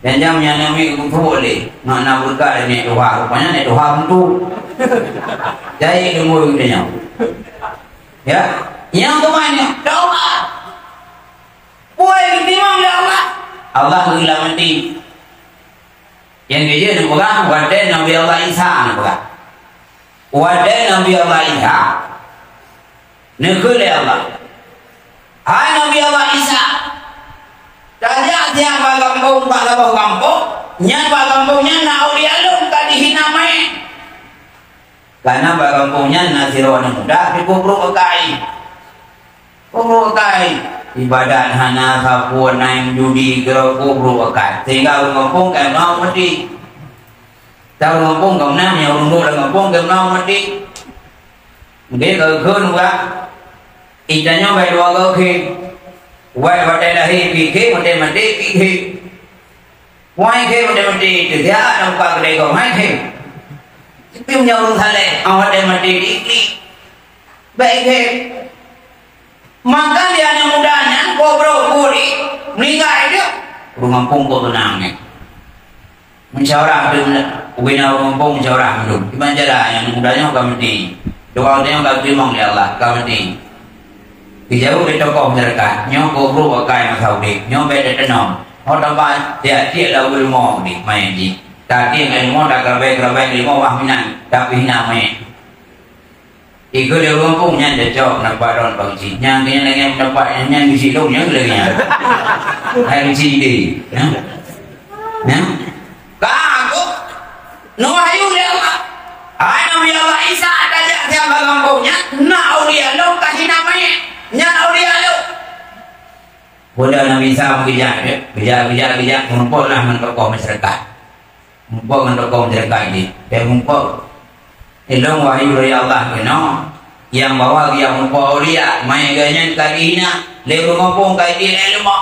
Dan jam nyang nyang mi kutu boleh. Nak, nak berkat dari nek tuha. Rupanya nek tuha pun tu. Jadi ilmu kita nyang. Ya. Yang kemana? Taubat. Puai geutimang lé Allah, Allah geulamati. Nyang keujeuet neupeugah, watèe Nabi Allah Isa neupeugah. Watèe Nabi Allah Isa, neukheun lé Allah, "Hai Nabi Allah Isa, tajak siat bak gampông, bak saboh gampông, nyan bak gampông nyan na aulia lôn ka jihina manyét." Kareuna bak gampông nyan na sidroe aneuk muda jipeubrôk akai. Peubrôk akai. Ibadat hana, sapeue, na nyang judi, keudroe peubrôk akai. Sehingga ureueng gampông ka meunan maté. Ureueng gampông ka meunan, nyang ureueng brôk lam gampông ka meunan maté. Mungken ka geukheun uroe. Ita nyoe bèk dua goe khe. Wai watèe lahé pih khe, watèe maté pih khe. Wai khe, watèe maté teuga, nampak keudè gob hai khe. Tapi meunyoe ureueng saleh, ah, watèe maté di, di. Bèk khe. Maka di aneuk muda nyan, gob brôk buri, meuninggai dia. Ureueng gampông kok teunang nyan. Musyawarah tu, ubena ureueng gampông musyawarah mandum. Kiban cara nyang muda nyoe ka maté. Doa nyoe ka teurimong lé Allah, ka maté. Geujaweueb lé tokoh masyarakat, nyoe keu brôk akai masa udép, nyoe bèk teuteunong. Ho taba tiek-tiek lam rumoh udép manyét jih. Tatiek ngon rumoh, takeurabai-keurabai rumoh wah meunan, tapi hina manyét. Ikheun lé ureueng gampông nyan cocok, pendapat droen Pak Geuchik. Nyang keu nyan lagèe pendapat nyan, nyan Geuchik lôn nyan lagèe nyan. Hai Geuchik deh. Nah. Nah. Ka aku neuwahyu lé Allah. Hai Nabi Allah Isa, tajak siat bak gampông nyan, na aulia lôn ka hina manyét. Nyan aulia lôn. Peue Nabi Isa meugeujak, geujak, geujak, geujak, meurumpok lah ngon tokoh masyarakat. Meurumpok ngon tokoh masyarakat jih. Dia meurumpok. Ilôn wahyu dari Allah keunoe, nyang bahwa geujak meurumpok aulia, manyét geuh nyan ka jihina, lé ureueng gampông ka jidilèe leumo.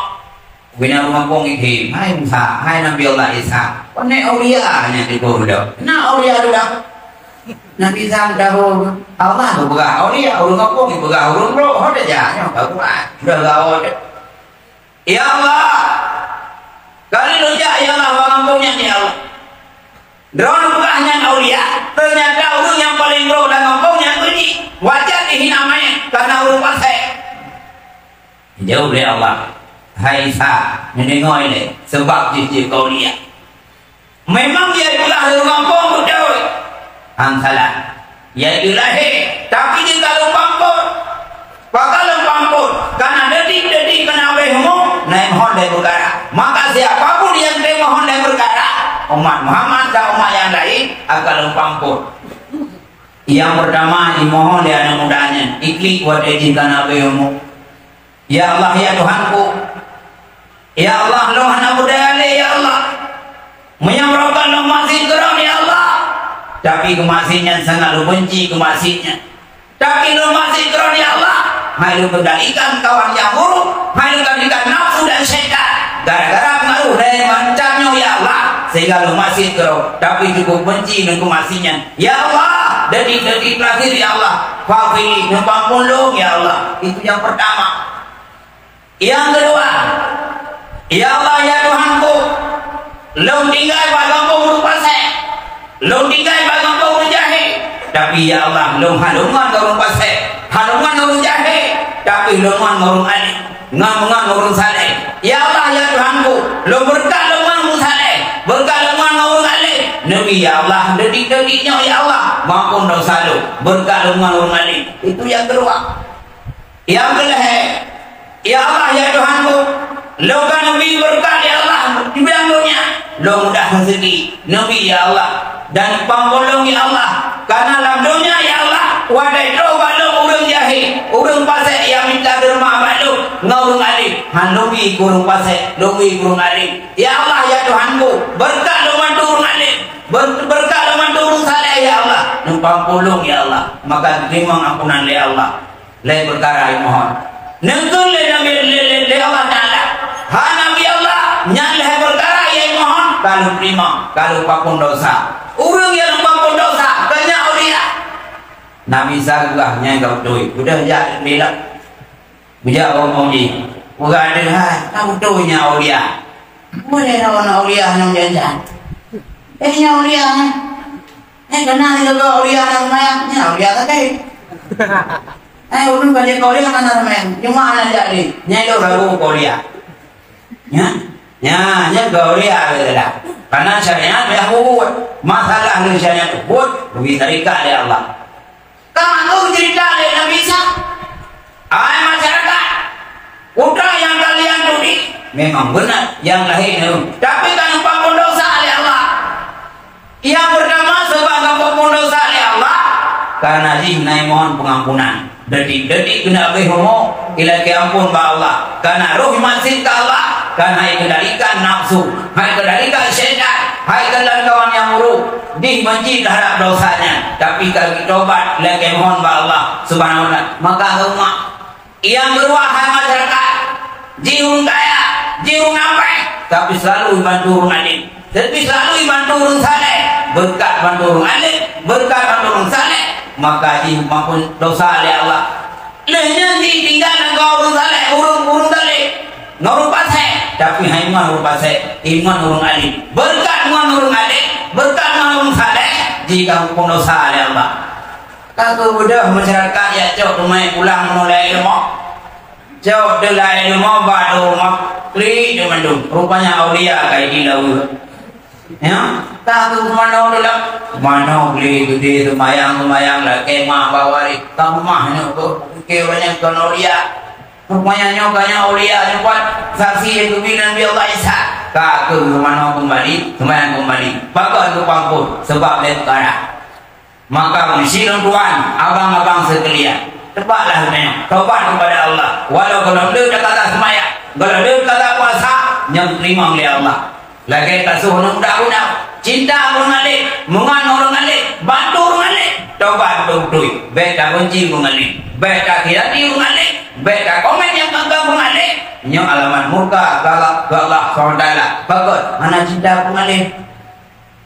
Bina ureueng gampông ikheun, "Hai Musa, hai Nabi Allah Isa, pane aulia nyan di gob lôn?" "Na aulia lôn." Nabi Isa meudahu, Allah geupeugah aulia, ureueng gampông geupeugah ureueng brôk, ho tajak nyoe ka kuat. Udah gawa deh. Ya Allah, kali lôn jak, ya Allah, bak gampông nyan, ya Allah. Droeneuh peugah nyan aulia, teunyata ureueng nyang paleng brôk lam gampông nyan keuh jih, wajar jihina manyét, kareuna ureueng pasék. Jaweueb lé Allah, "Hai Isa, neudeungoe lé, sabab jih jeuet keu aulia." Memang jai peugah lôn gampông beutôi. Han salah. Jai jeuet lahé, tapi jih ka lôn pampôt. Pakon lôn pampôt? Kareuna detik-detik keuneuk abéh umu, na mohon lé peukara. Maka siapa pun nyang teumohon lé peukara, umat Muhammad dan umat nyang laén akan lôn pampôt. Nyang peurtama jimohon lé aneuk muda nyan, iklik watèe jih keuneuk abéh umu. Ya Allah, ya Tuhanku. Ya Allah, lôn hana beudaya lé, ya Allah. Meunyoe barangkapeue lôn maksiet keu Droeneuh, ya Allah. Tapi keumaksiet nyan sangat lôn beunci keumaksiet nyan. Tapi lôn maksiet keu Droeneuh, ya Allah. Hai lôn kendalikan kawan nyang buruk, hai lôn kendalikan nafsu dan syaitan. Gara-gara pengaruh dari macam nyoe, ya Allah, sehingga lôn maksiet keu Droeneuh. Tapi cukup beunci lôn keumaksiet nyan. Ya Allah, detik-detik terakhir, ya Allah. Faghfirli, neupeuampôn lôn, ya Allah. Itu yang pertama. Nyang keudua, ya Allah, ya Tuhanku, lôn tinggai bak gampông ureueng pasék, lôn tinggai bak gampông ureueng jahé, tapi, ya Allah, lôn hana ngon ureueng pasék, hana ngon ureueng jahé, tapi lôn ngon ureueng alim, ngon, ngon ureueng saleh. Ya Allah, ya Tuhanku, lôn beureukat lôn ngon ureueng saleh, beureukat lôn ngon ureueng alim. Neubi, ya Allah, detik-detik nyoe, ya Allah, mampôn dosa lôn, beureukat lôn ngon ureueng alim. Itu nyang keudua. Nyang keulhèe, ya Allah, ya Tuhanku, lôn ka neubi beureukat, ya Allah, di bidang donya, lôn mudah raseuki, neubi, ya Allah, dan peuampôn lôn, ya Allah, kareuna lam donya, ya Allah, watèe trôh bak lôn ureueng jahé, ureueng pasék nyang minta deureuhma bak lôn ngon ureueng alim, han lôn bi keu ureueng pasék, lôn bi keu ureueng alim. Ya Allah, ya Tuhanku, beureukat lôn bantu ureueng alim, ber-, beureukat lôn bantu ureueng saleh, ya Allah, neupeuampôn lôn, ya Allah, maka teurimong ampunan lé Allah. Lhèe peukara jimohon. Neukheun lé Nabi, lé, lé, lé Allah Taala, "Hai Nabi Allah, nyan lhèe peukara nyang jimohon." Ka lôn teurimong, ka lôn pampun dosa. Ureuëng nyang lôn pampun dosa, keu nyan aulia. Nabi Isa geupeugah, "Nyan ka beutôi. Udah jak lé lom." Geujak bak ureuëng jih. Peugah deuh hai, ka beutôi nyan aulia. Boleh lawan aulia nyang janjan. Eh, nyan aulia, eh. Eh, keunan sigoe aulia hana seumayang, nyan aulia sagai. Eh, ulôn ka jeuet keu aulia hana seumayang, cuma hana jak lé. Nyan lôn ragu keu aulia. Nyan, nyan, nyan keu aulia beda. Karena syariat payah ubit. Masalah lé syariat ubit, leubeh tarikat lé Allah. Ka mantong ceurita lé Nabi Isa. Hai masyarakat, putra nyang kalian turi memang beuna nyang lahé neu, tapi ka neupampun dosa lé Allah. Nyang peurtama, sabab ka neupampun dosa lé Allah, karena jih na jimohon peungampunan. Detik-detik keuneuk habéh umu, ilakée ampôn bak Allah. Karena roh maksiat keu Allah, kan hai kendalikan nafsu, hai kendalikan syaitan, hai kawan-kawan nyang buruk. Jih benci terhadap dosa nyan, tapi ka geutobat, lakée mohon bak Allah Subhanahu wa Taala. Maka umat nyang keudua, hai masyarakat, jih ureuëng kaya, jih ureuëng apai, tapi selalu bantu ureuëng alim. Tapi selalu bantu ureuëng saleh, beureukat bantu ureuëng alim, beureukat bantu ureuëng saleh, maka jih mampun dosa lé Allah. Lheueh nyan jih tinggai lam gob ureuëng saleh, ureuëng, ureuëng saleh. Ngon ureuëng pasék, tapi hai iman ureuëng pasék, iman ureuëng alim. Beureukat ngon ureuëng alim, beureukat ngon ureuëng saleh, jih ka geupeudosa lé Allah. Ka keuh beudôh masyarakat jak cok teumai pulang meunulai ilmu. Cok teulai ilmu bak rumoh, klik di mandum. Rupanya aulia ka jih laweue. Ya, ka keuh manoe dulu. Manoe glé geudé seumayang-seumayang lakée ma bak waréh. Ka meuh nyoe keuh, pike ureuëng nyan kon aulia. Rupanya nyoe ka nyoe aulia nyoe buet saksi nyang geubi Nabi Allah Isa. Ka keuh manoe keumbali, seumayang keumbali. Pakon geupampun? Sabab lé peukara. Maka beusi lôn tuan, abang-abang sekalian, teubatlah geutanyoe, tobat kepada Allah. Walau gohlom le takalon seumayang, gohlom le takalon puasa, nyan teurimong lé Allah. Lagée tasoh aneuk muda guna, cinta ureuëng alim, meungon ureuëng alim, bantu ureuëng alim, tobat beutôi-beutôi. Bék tabenci ureuëng alim, bék takhianati ureuëng alim, bék takomen nyang keu ureuëng alim. Nyoe alamat murka keu Allah, keu Allah Subhanahu wa Taala. Pakon? Hana cinta ureuëng alim.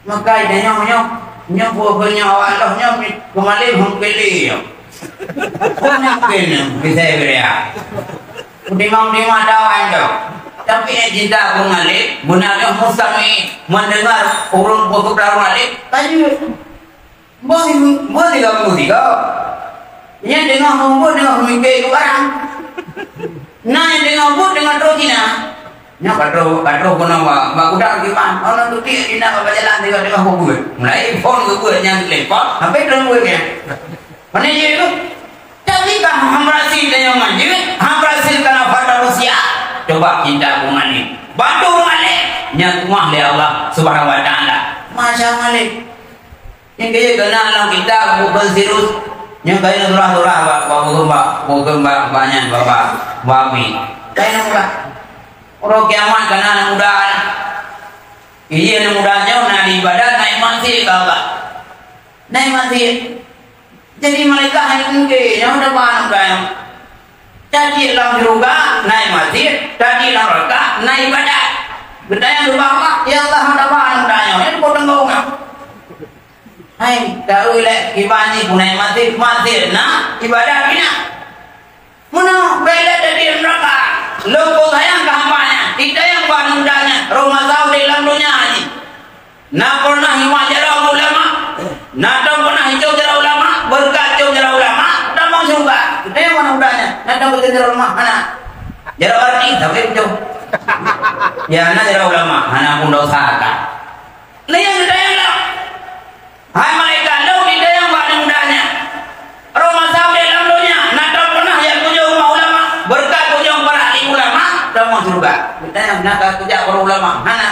Maka nyoe, nyoe, nyoe buet nyoe awak Allah nyoe keumalem hong keu lé nyoe. Hong keu lé, bisa bria. Utimang-utimang dawan nyoe. Tapi nyang cinta keumalem, beuna nyoe mustami mendengar ureuëng peugah keumalem, tajeuet. Boh, boh tiga puluh tiga. Nyan teungoh mubuet, teungoh mimpi dua orang. Na nyang teungoh buet, teungoh trok Cina. Nyoe ka trok, ka trok keunoe bak, bak gudang kiban. Ono tuti Cina bak jalan tiga-tiga buet. Mulai phon geubuet nyang telepon, sampai trok buet nyan. Mana jeuet tu? Tapi kan hana berhasil dan nyang manjeuet, hana berhasil karena faktor usia. Coba cinta ureuëng alim. Bantu ureuëng alim. Nyan tuah lé Allah Subhanahu wa Taala. Masya Allah. Nyang keu jeuet keunan lam kitab buku Sirus, nyang kayém surah-surah bak, bak buku bak, buku bak, bak nyan, bak, bak, bak mi. Kayém surah. Uroe kiamat ka na aneuk muda. Iya aneuk muda nyoe na di ibadat, na iman cit keu Allah. Na iman cit. Jadi malaikat hai mungke, nyoe daba aneuk muda nyoe. Tajak lam syeuruga, na iman cit, tajak lam neuraka, na ibadat. Geutanyong keu Allah, "Ya Allah, daba aneuk muda nyoe, nyan peue teungoh nyoe?" Hai, taeu lé kiban jih peunaik maté, maté na ibadat pih na. Meunoe, bèk lé teudiam neuraka. Lôn peusayang keu hamba nyan, jitanyong bak aneuk muda nyan, roh masa udép lam donya jih. Na pernah imat jaroe ulama? Na tom pernah icok jaroe ulama? Beureukat cok jaroe ulama, tamong syeuruga. Tanyong bak aneuk muda nyan, na tom icok jaroe ulama? Hana. Jaroe artis, tapi beutôi. Ya, na jaroe ulama, hana pun dosa ka. Nah, nyang geutanyong lom. Hai malaikat, lôn jitanyong bak aneuk muda nyan. Roh masa udép lam donya, na tom pernah jak kujok rumoh ulama, beureukat kujok para alim ulama, tamong syeuruga. Geutanyong, na ka kujak keu ulama? Hana.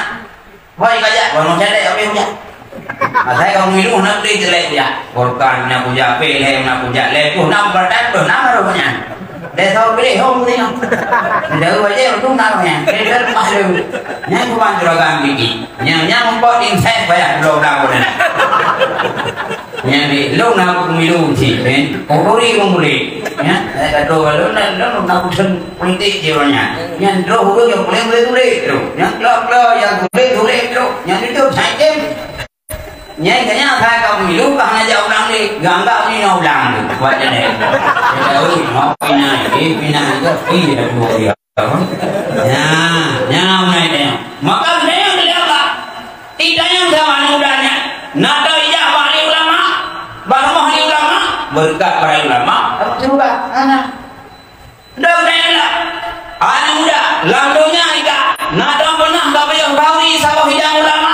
Hôi ka jak, kujak lé, habéh kujak. Asai ka milu na udép jelek kujak. Beureukat na kujak, pih lhèe na kujak, lhèe ploh nam, beureukat ploh nam baru nyan. Desa pilih hom ni. Dari wajah untung nak nyan. Dari rumah dia. Nyan bukan juragan gigi. Nyan, nyan mumpok insek payah dua belas bulan. Nyan di lôn na pemilu cit, eh. Ureueng ureueng boleh. Ya, saya kata lôn na, lôn na urusan politik je nyan. Nyan droe ureueng nyang boleh, boleh tuléh tu. Nyang klo-klo nyang tuléh, tuléh tu. Nyang itu saya tem. Nyan kanya saya ka pemilu, ka hana jak ulang lé. Gak-gak ni na ulang tu. Buat jadi. Jadi, oh, mau pinai, eh, pinai ke? Iya, dua dia. Nyan, nyan meunai tanyong. Maka geutanyoe lé Allah. Itanyong sama aneuk muda nyan. Na teuijak bak lé ulama, bak rumoh lé ulama, beureukat para ulama, dapat syeuruga. Hana. Dah geutanyoe lah. Aneuk muda, lam donya ika, na dong peunah ka pajoh gawi saboh hidang ulama?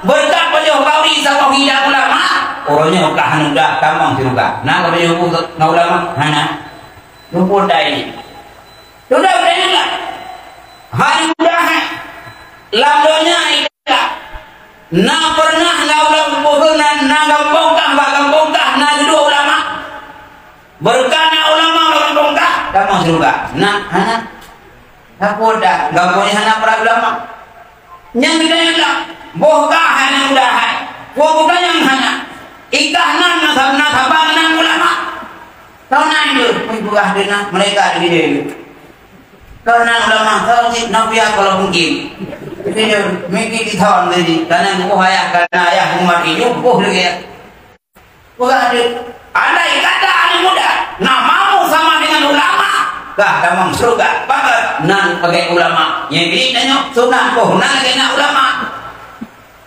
Beureukat pajoh gawi saboh hidang ulama? Uroe nyoe ka hana muda tamong syeuruga. Na ka pajoh bu ngon ulama? Hana. Luput dai. Sudah, udah ingat. Hai mudah, hai. Lam donya ika. Na pernah na ulang pohon na, na gampông kah, bak gampông kah, na keudua ulama. Berkat na ulama bak gampông kah, tamong syeuruga. Na, hana. Apa dah? Gampông nyan hana para ulama. Nyang geutanyoe lah, boh kah hana mudah hai. Boh bukan nyang hana. Ikah nan na sab-, na saban nan ulama. Kau nan tu, meupeugah deunah mereka di dia tu. Kau nan ulama, kau cit na piah kalau mungkin. Jadi dia mikir di tahun tadi, karena boh ayah, karena ayah umat ini, boh lagi ya. Peugah deuh, andai kata aneuk muda na mampu sama dengan ulama, kah tamong syeuruga. Pakon nan pakai ulama? Nyang keuneuk tanyoe, sunat boh nan lagèe na ulama.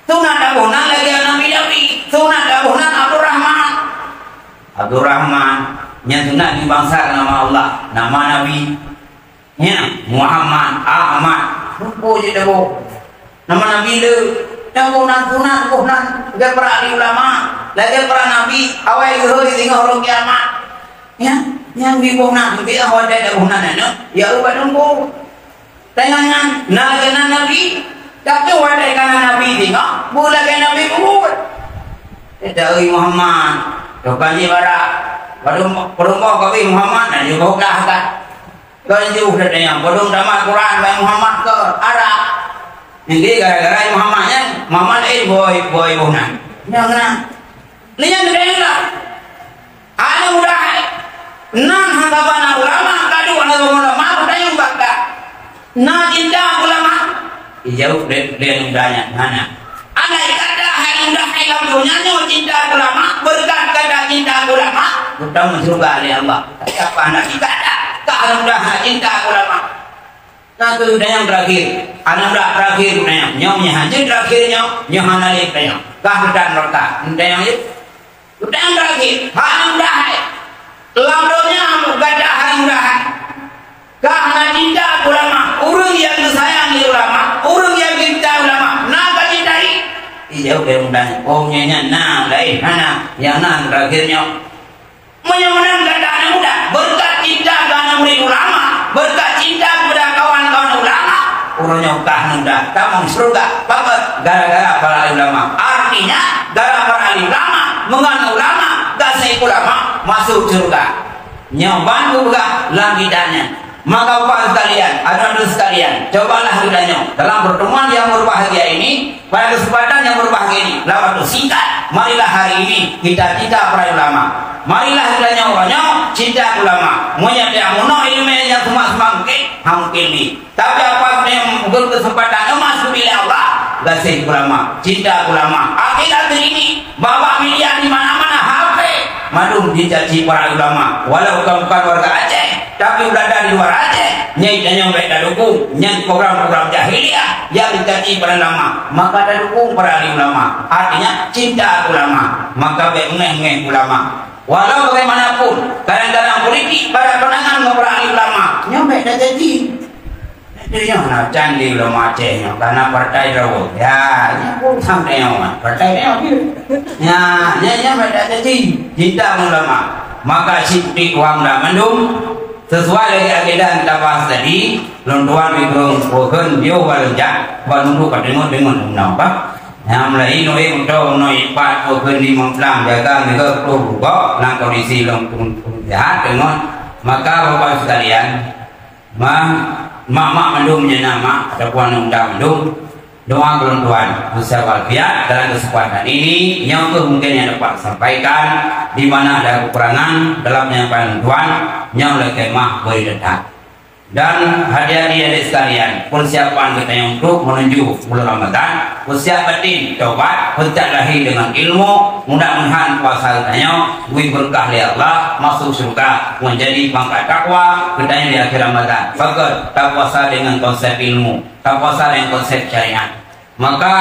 Sunat boh nan lagèe Nabi Daud. Sunat boh nan Abdurrahman. Abdurrahman, nyang sunat di bangsa nama Allah, nama Nabi. Nyan, Muhammad, Ahmad, rupa je dabo. Nama Nabi le, dabo nan sunat, boh nan, lagèe para ahli ulama, lagèe para nabi, awai geuhôi singoh rhom kiamat. Ya, nyang di boh nan, di awai dabo nan, ya, ya, ubat nunggu. Tangan nan, na lagèe nan Nabi, tapi wadai kana Nabi singoh, bu lagèe Nabi bubuet. Kita ui Muhammad, tukang je barak, baru, baru mau kawin Muhammad, dan juga udah kan. Keu jeuh that nyang padum tamat Quran bak Muhammad keu Arab. Jadi gara-gara Muhammad nyan, Muhammad laén boh, boh iboh nan. Nyang na. Nyan geutanyoe lah. Aneuk muda hai. Nan hana bana ulama, kadu hana bana ulama, geutanyoe bak ka. Na cinta ulama. Dijaweueb lé, lé aneuk muda nyan, hana. Andai kata hai muda hai lam donya nyoe cinta ulama, beureukat gata cinta ulama, gata meusyeuruga lé Allah. Tapi apa hana kata, ka aneuk muda hana cinta ulama. Nah, tu nyang terakhir. Aneuk muda terakhir nyang, nyoe nyang hanjeuet terakhir nyoe, nyoe hana lé nyang. Ka gata neraka. Nyang Utang terakhir, hai mudah hai. Lam donya gata hai mudah hai. Ka hana cinta ulama, ureueng nyang geusayang lé ulama, ureueng nyang geucinta ulama, na ka cintai? Ijaweueb lé mudah, oh, nyan, nyan na, laén hana, nyang na terakhir nyoe. Meunyoe meunan gata aneuk muda, beureukat cinta gata ngon murit ulama, beureukat cinta keupada kawan-kawan ulama, uroe nyoe ka aneuk muda tamong syeuruga. Pakon? Gara-gara para ulama. Artinya, gara-gara para ulama, meungon ulama, gaséh ulama, masuk syeuruga. Nyoe ban geupeugah lam kitab nyan. Maka Bapak sekalian, aneuk-aneuk sekalian, cobalah geutanyoe dalam pertemuan yang berbahagia ini, pada kesempatan yang berbahagia ini, dalam waktu singkat, marilah hari ini kita cinta para ulama. Marilah geutanyoe uroe nyoe cinta ulama. Meunyoe tiap meunoe ileumèe nyang seumang-seumang mungkin, ha mungkin ni. Tapi apabila berkesempatan emas diberi Allah, gaséh ulama, cinta ulama. Akhir-akhir ini, babak media di mana-mana, hampir mandum dicaci para ulama. Walau bukan, bukan warga Aceh, tapi berada di luar Aceh, nyan tanyoe bèk tadukung nyan program-program jahiliyah yang dicaci para ulama. Maka tadukung para ahli ulama. Artinya, cinta ulama. Maka bèk ngeh-ngeh ulama. Walau bagaimanapun, kadang-kadang politik pada pandangan ngon para ahli ulama. Nyoe bèk tacaci. Nyoe na candi ulama Aceh nyoe, karena partai droe. Ya, nyoe pun sampai nyoe, partai nyoe. Ya, nyoe, nyoe bèk tacaci. Cinta ulama. Maka syiek uang dah mandum. Sesuai lagi agenda yang kita bahas tadi, lôn tuan bibrong pokon bio balonjak, ban untuk kat timur, timur, undang apa? Nyang mulai noe untuk noe ipat pokon di Memplang jaga mega puluh rukok dalam kondisi lôn pun, pun jahat dengan maka Bapak sekalian, ma, mak-mak mandum nyena mak ataupun aneuk muda mandum, Doa keu lôn tuan, meusiab walafiat. Dalam kesempatan ini, nyoe kheueh mungkin nyang dapat sampaikan, di mana ada kekurangan dalam penyampaian lôn tuan, nyoe lé keumaaf bri teutab. Dan hadirin hadirat sekalian, persiapan geutanyoe untuk menuju bulan Ramadan, persiap batin, tobat, persiap lahé dengan ilmu, mudah-mudahan puasa geutanyoe geubri beureukat lé Allah, masuk syurga, menjadi pangkat takwa geutanyoe di akhir Ramadan. Bagus, tapuasa dengan konsep ilmu, tapuasa dengan konsep syariat. Maka,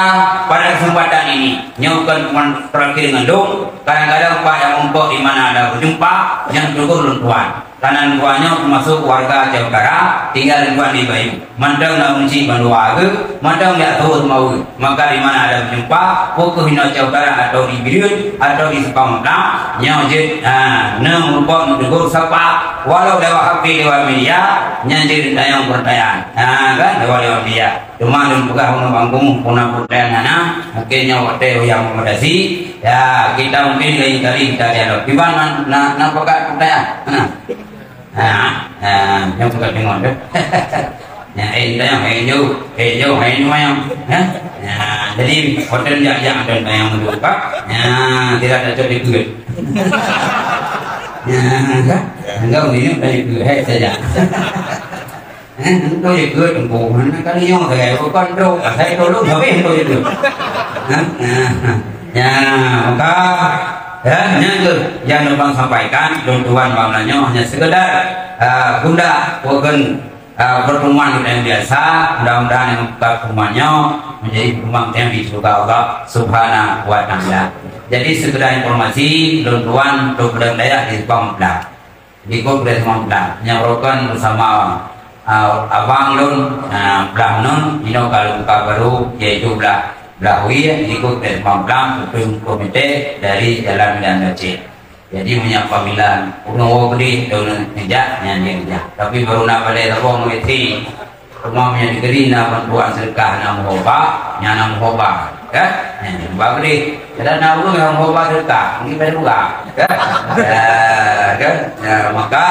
pada kesempatan ini, nyoe kon teurakhir ngon lôn, kadang-kadang pat nyang mumpok di mana ada berjumpa, nyang teungku lôn tuan. Kanan dua nyoe termasuk warga Aceh Utara, tinggal di Tuan di Bayu. Mantong na Unci bandua geuh, mantong jak Tuhu Seumawe. Maka di mana ada berjumpa, peu kheueh inoe Aceh Utara atau di Bireuen, atau di Simpang Meuplak, nyoe jeuet, ha, na mumpok neutegur sapa, walau lewat H P, lewat media, nyan jeuet tanyong peurtanyaan. Ha, kan, lewat, lewat media. Teuma lôn peugah uneuk bangkong, puna peurtanyaan hana, mungkin nyoe watèe uyang meumedasi. Ya, kita mungkin lain kali kita dialog. Kiban na, na, na peugah peurtanyaan? Hana? Ha, ha, nyang bukan tengok tu. Ya, eh, tayang, eh, jauh. Eh, jauh, eh, ini mayang. Ha? Ya, jadi, hotel jak-jak dan tayang dulu, Pak. Ya, tidak ada cok dikeut. Ya, enggak. Enggak, ini tadi dikeut. Hai saja. Eh, enggak dikeut, engkau mana kali yang saya bukan tu. Saya tolong, tapi enggak dikeut. Ha? Ya, ha, ha. Ya, maka, ya, nyan keuh nyang lôn sampaikan, lôn tuan malam nyoe hanya sekedar, ah, guna, bukan, ah, pertemuan yang biasa. Mudah-mudahan yang buka pertemuan nyoe menjadi pertemuan yang di surga Allah Subhanahu wa Taala. Jadi, sekedar informasi, lôn tuan, lôn peudong dayah di Simpang Meuplak. Di Kongres Meuplak, nyang rukon bersama, ah, abang lôn, ah, blah nun, inoe ka lôn buka baru, yaitu blah, blah wie, di Kongres Meuplak, kepeng komite dari Jalan Medan Aceh. Jadi, meunyo apabila ureueng woe keudeh, lôn neujak, nyan dia neujak. Tapi baru na balai saboh meusti. Teuma meunyo di Kediri na bantuan seudeukah, na meuhoba, nyan na meuhoba, kan? Nyan meuhoba keudeh. Kadang na ureueng nyang meuhoba seudeukah, mungkin pada juga, kan? Ya, kan? Ya, maka,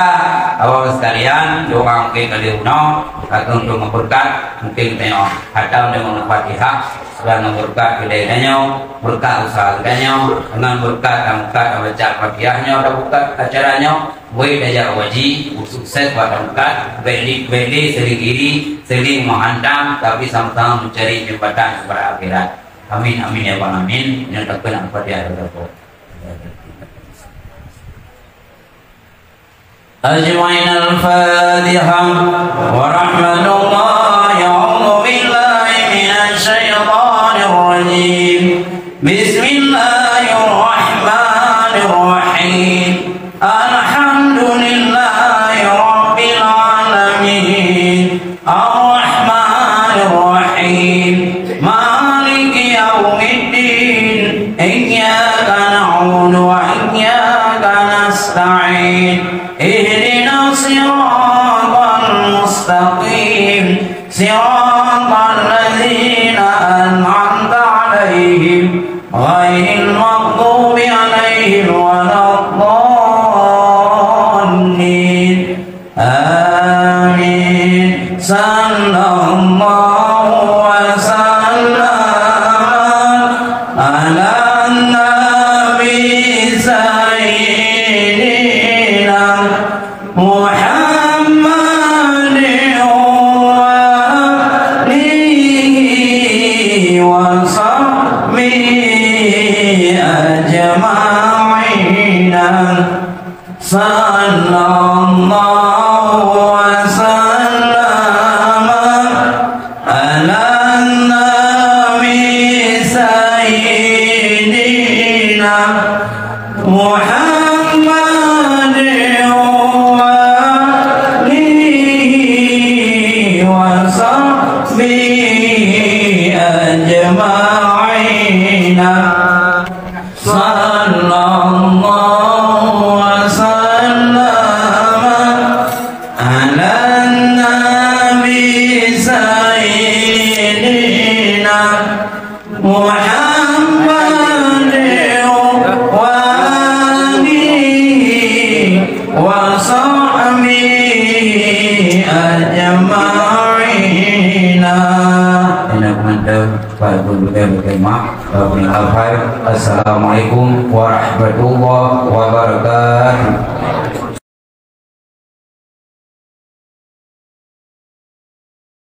awak sekalian, doa mungkin kali unoe, atau untuk memberkat, mungkin tengok khatam dengan Al-Fatihah, dan memberkat kedai nyoe, berkat usaha kita nyoe, dengan berkat dan berkat baca Fatihah nyoe, dan berkat acara nyoe, Wék tajak haji, sukses bak tangkat, bèk lé, bèk lé seuling iri, seuling meuhantam, tapi sama-sama mencari jembatan kepada akhirat. Amin, amin, ya rabbal alamin. Nyang takheun Al-Fatihah. أجمعين الفاتحة ورحمة الله. أعوذ بالله من الشيطان الرجيم. بسم الله الرحمن الرحيم. الحمد لله رب العالمين. الرحمن الرحيم. مالك يوم الدين. إياك نعبد وإياك نستعين. اهدنا الصراط المستقيم. صراط الذين أنعمت عليهم غير المغضوب عليهم ولا الضالين. آمين. صلى الله وسلم على النبي سيدنا محمد وآله وصحبه أجمعين. صلى الله وسلم على النبي سيدنا محمد وآله وصحبه أجمعين. صلى الله وسلم Beutôi-beutôi maaf. Assalamualaikum warahmatullahi wabarakatuh.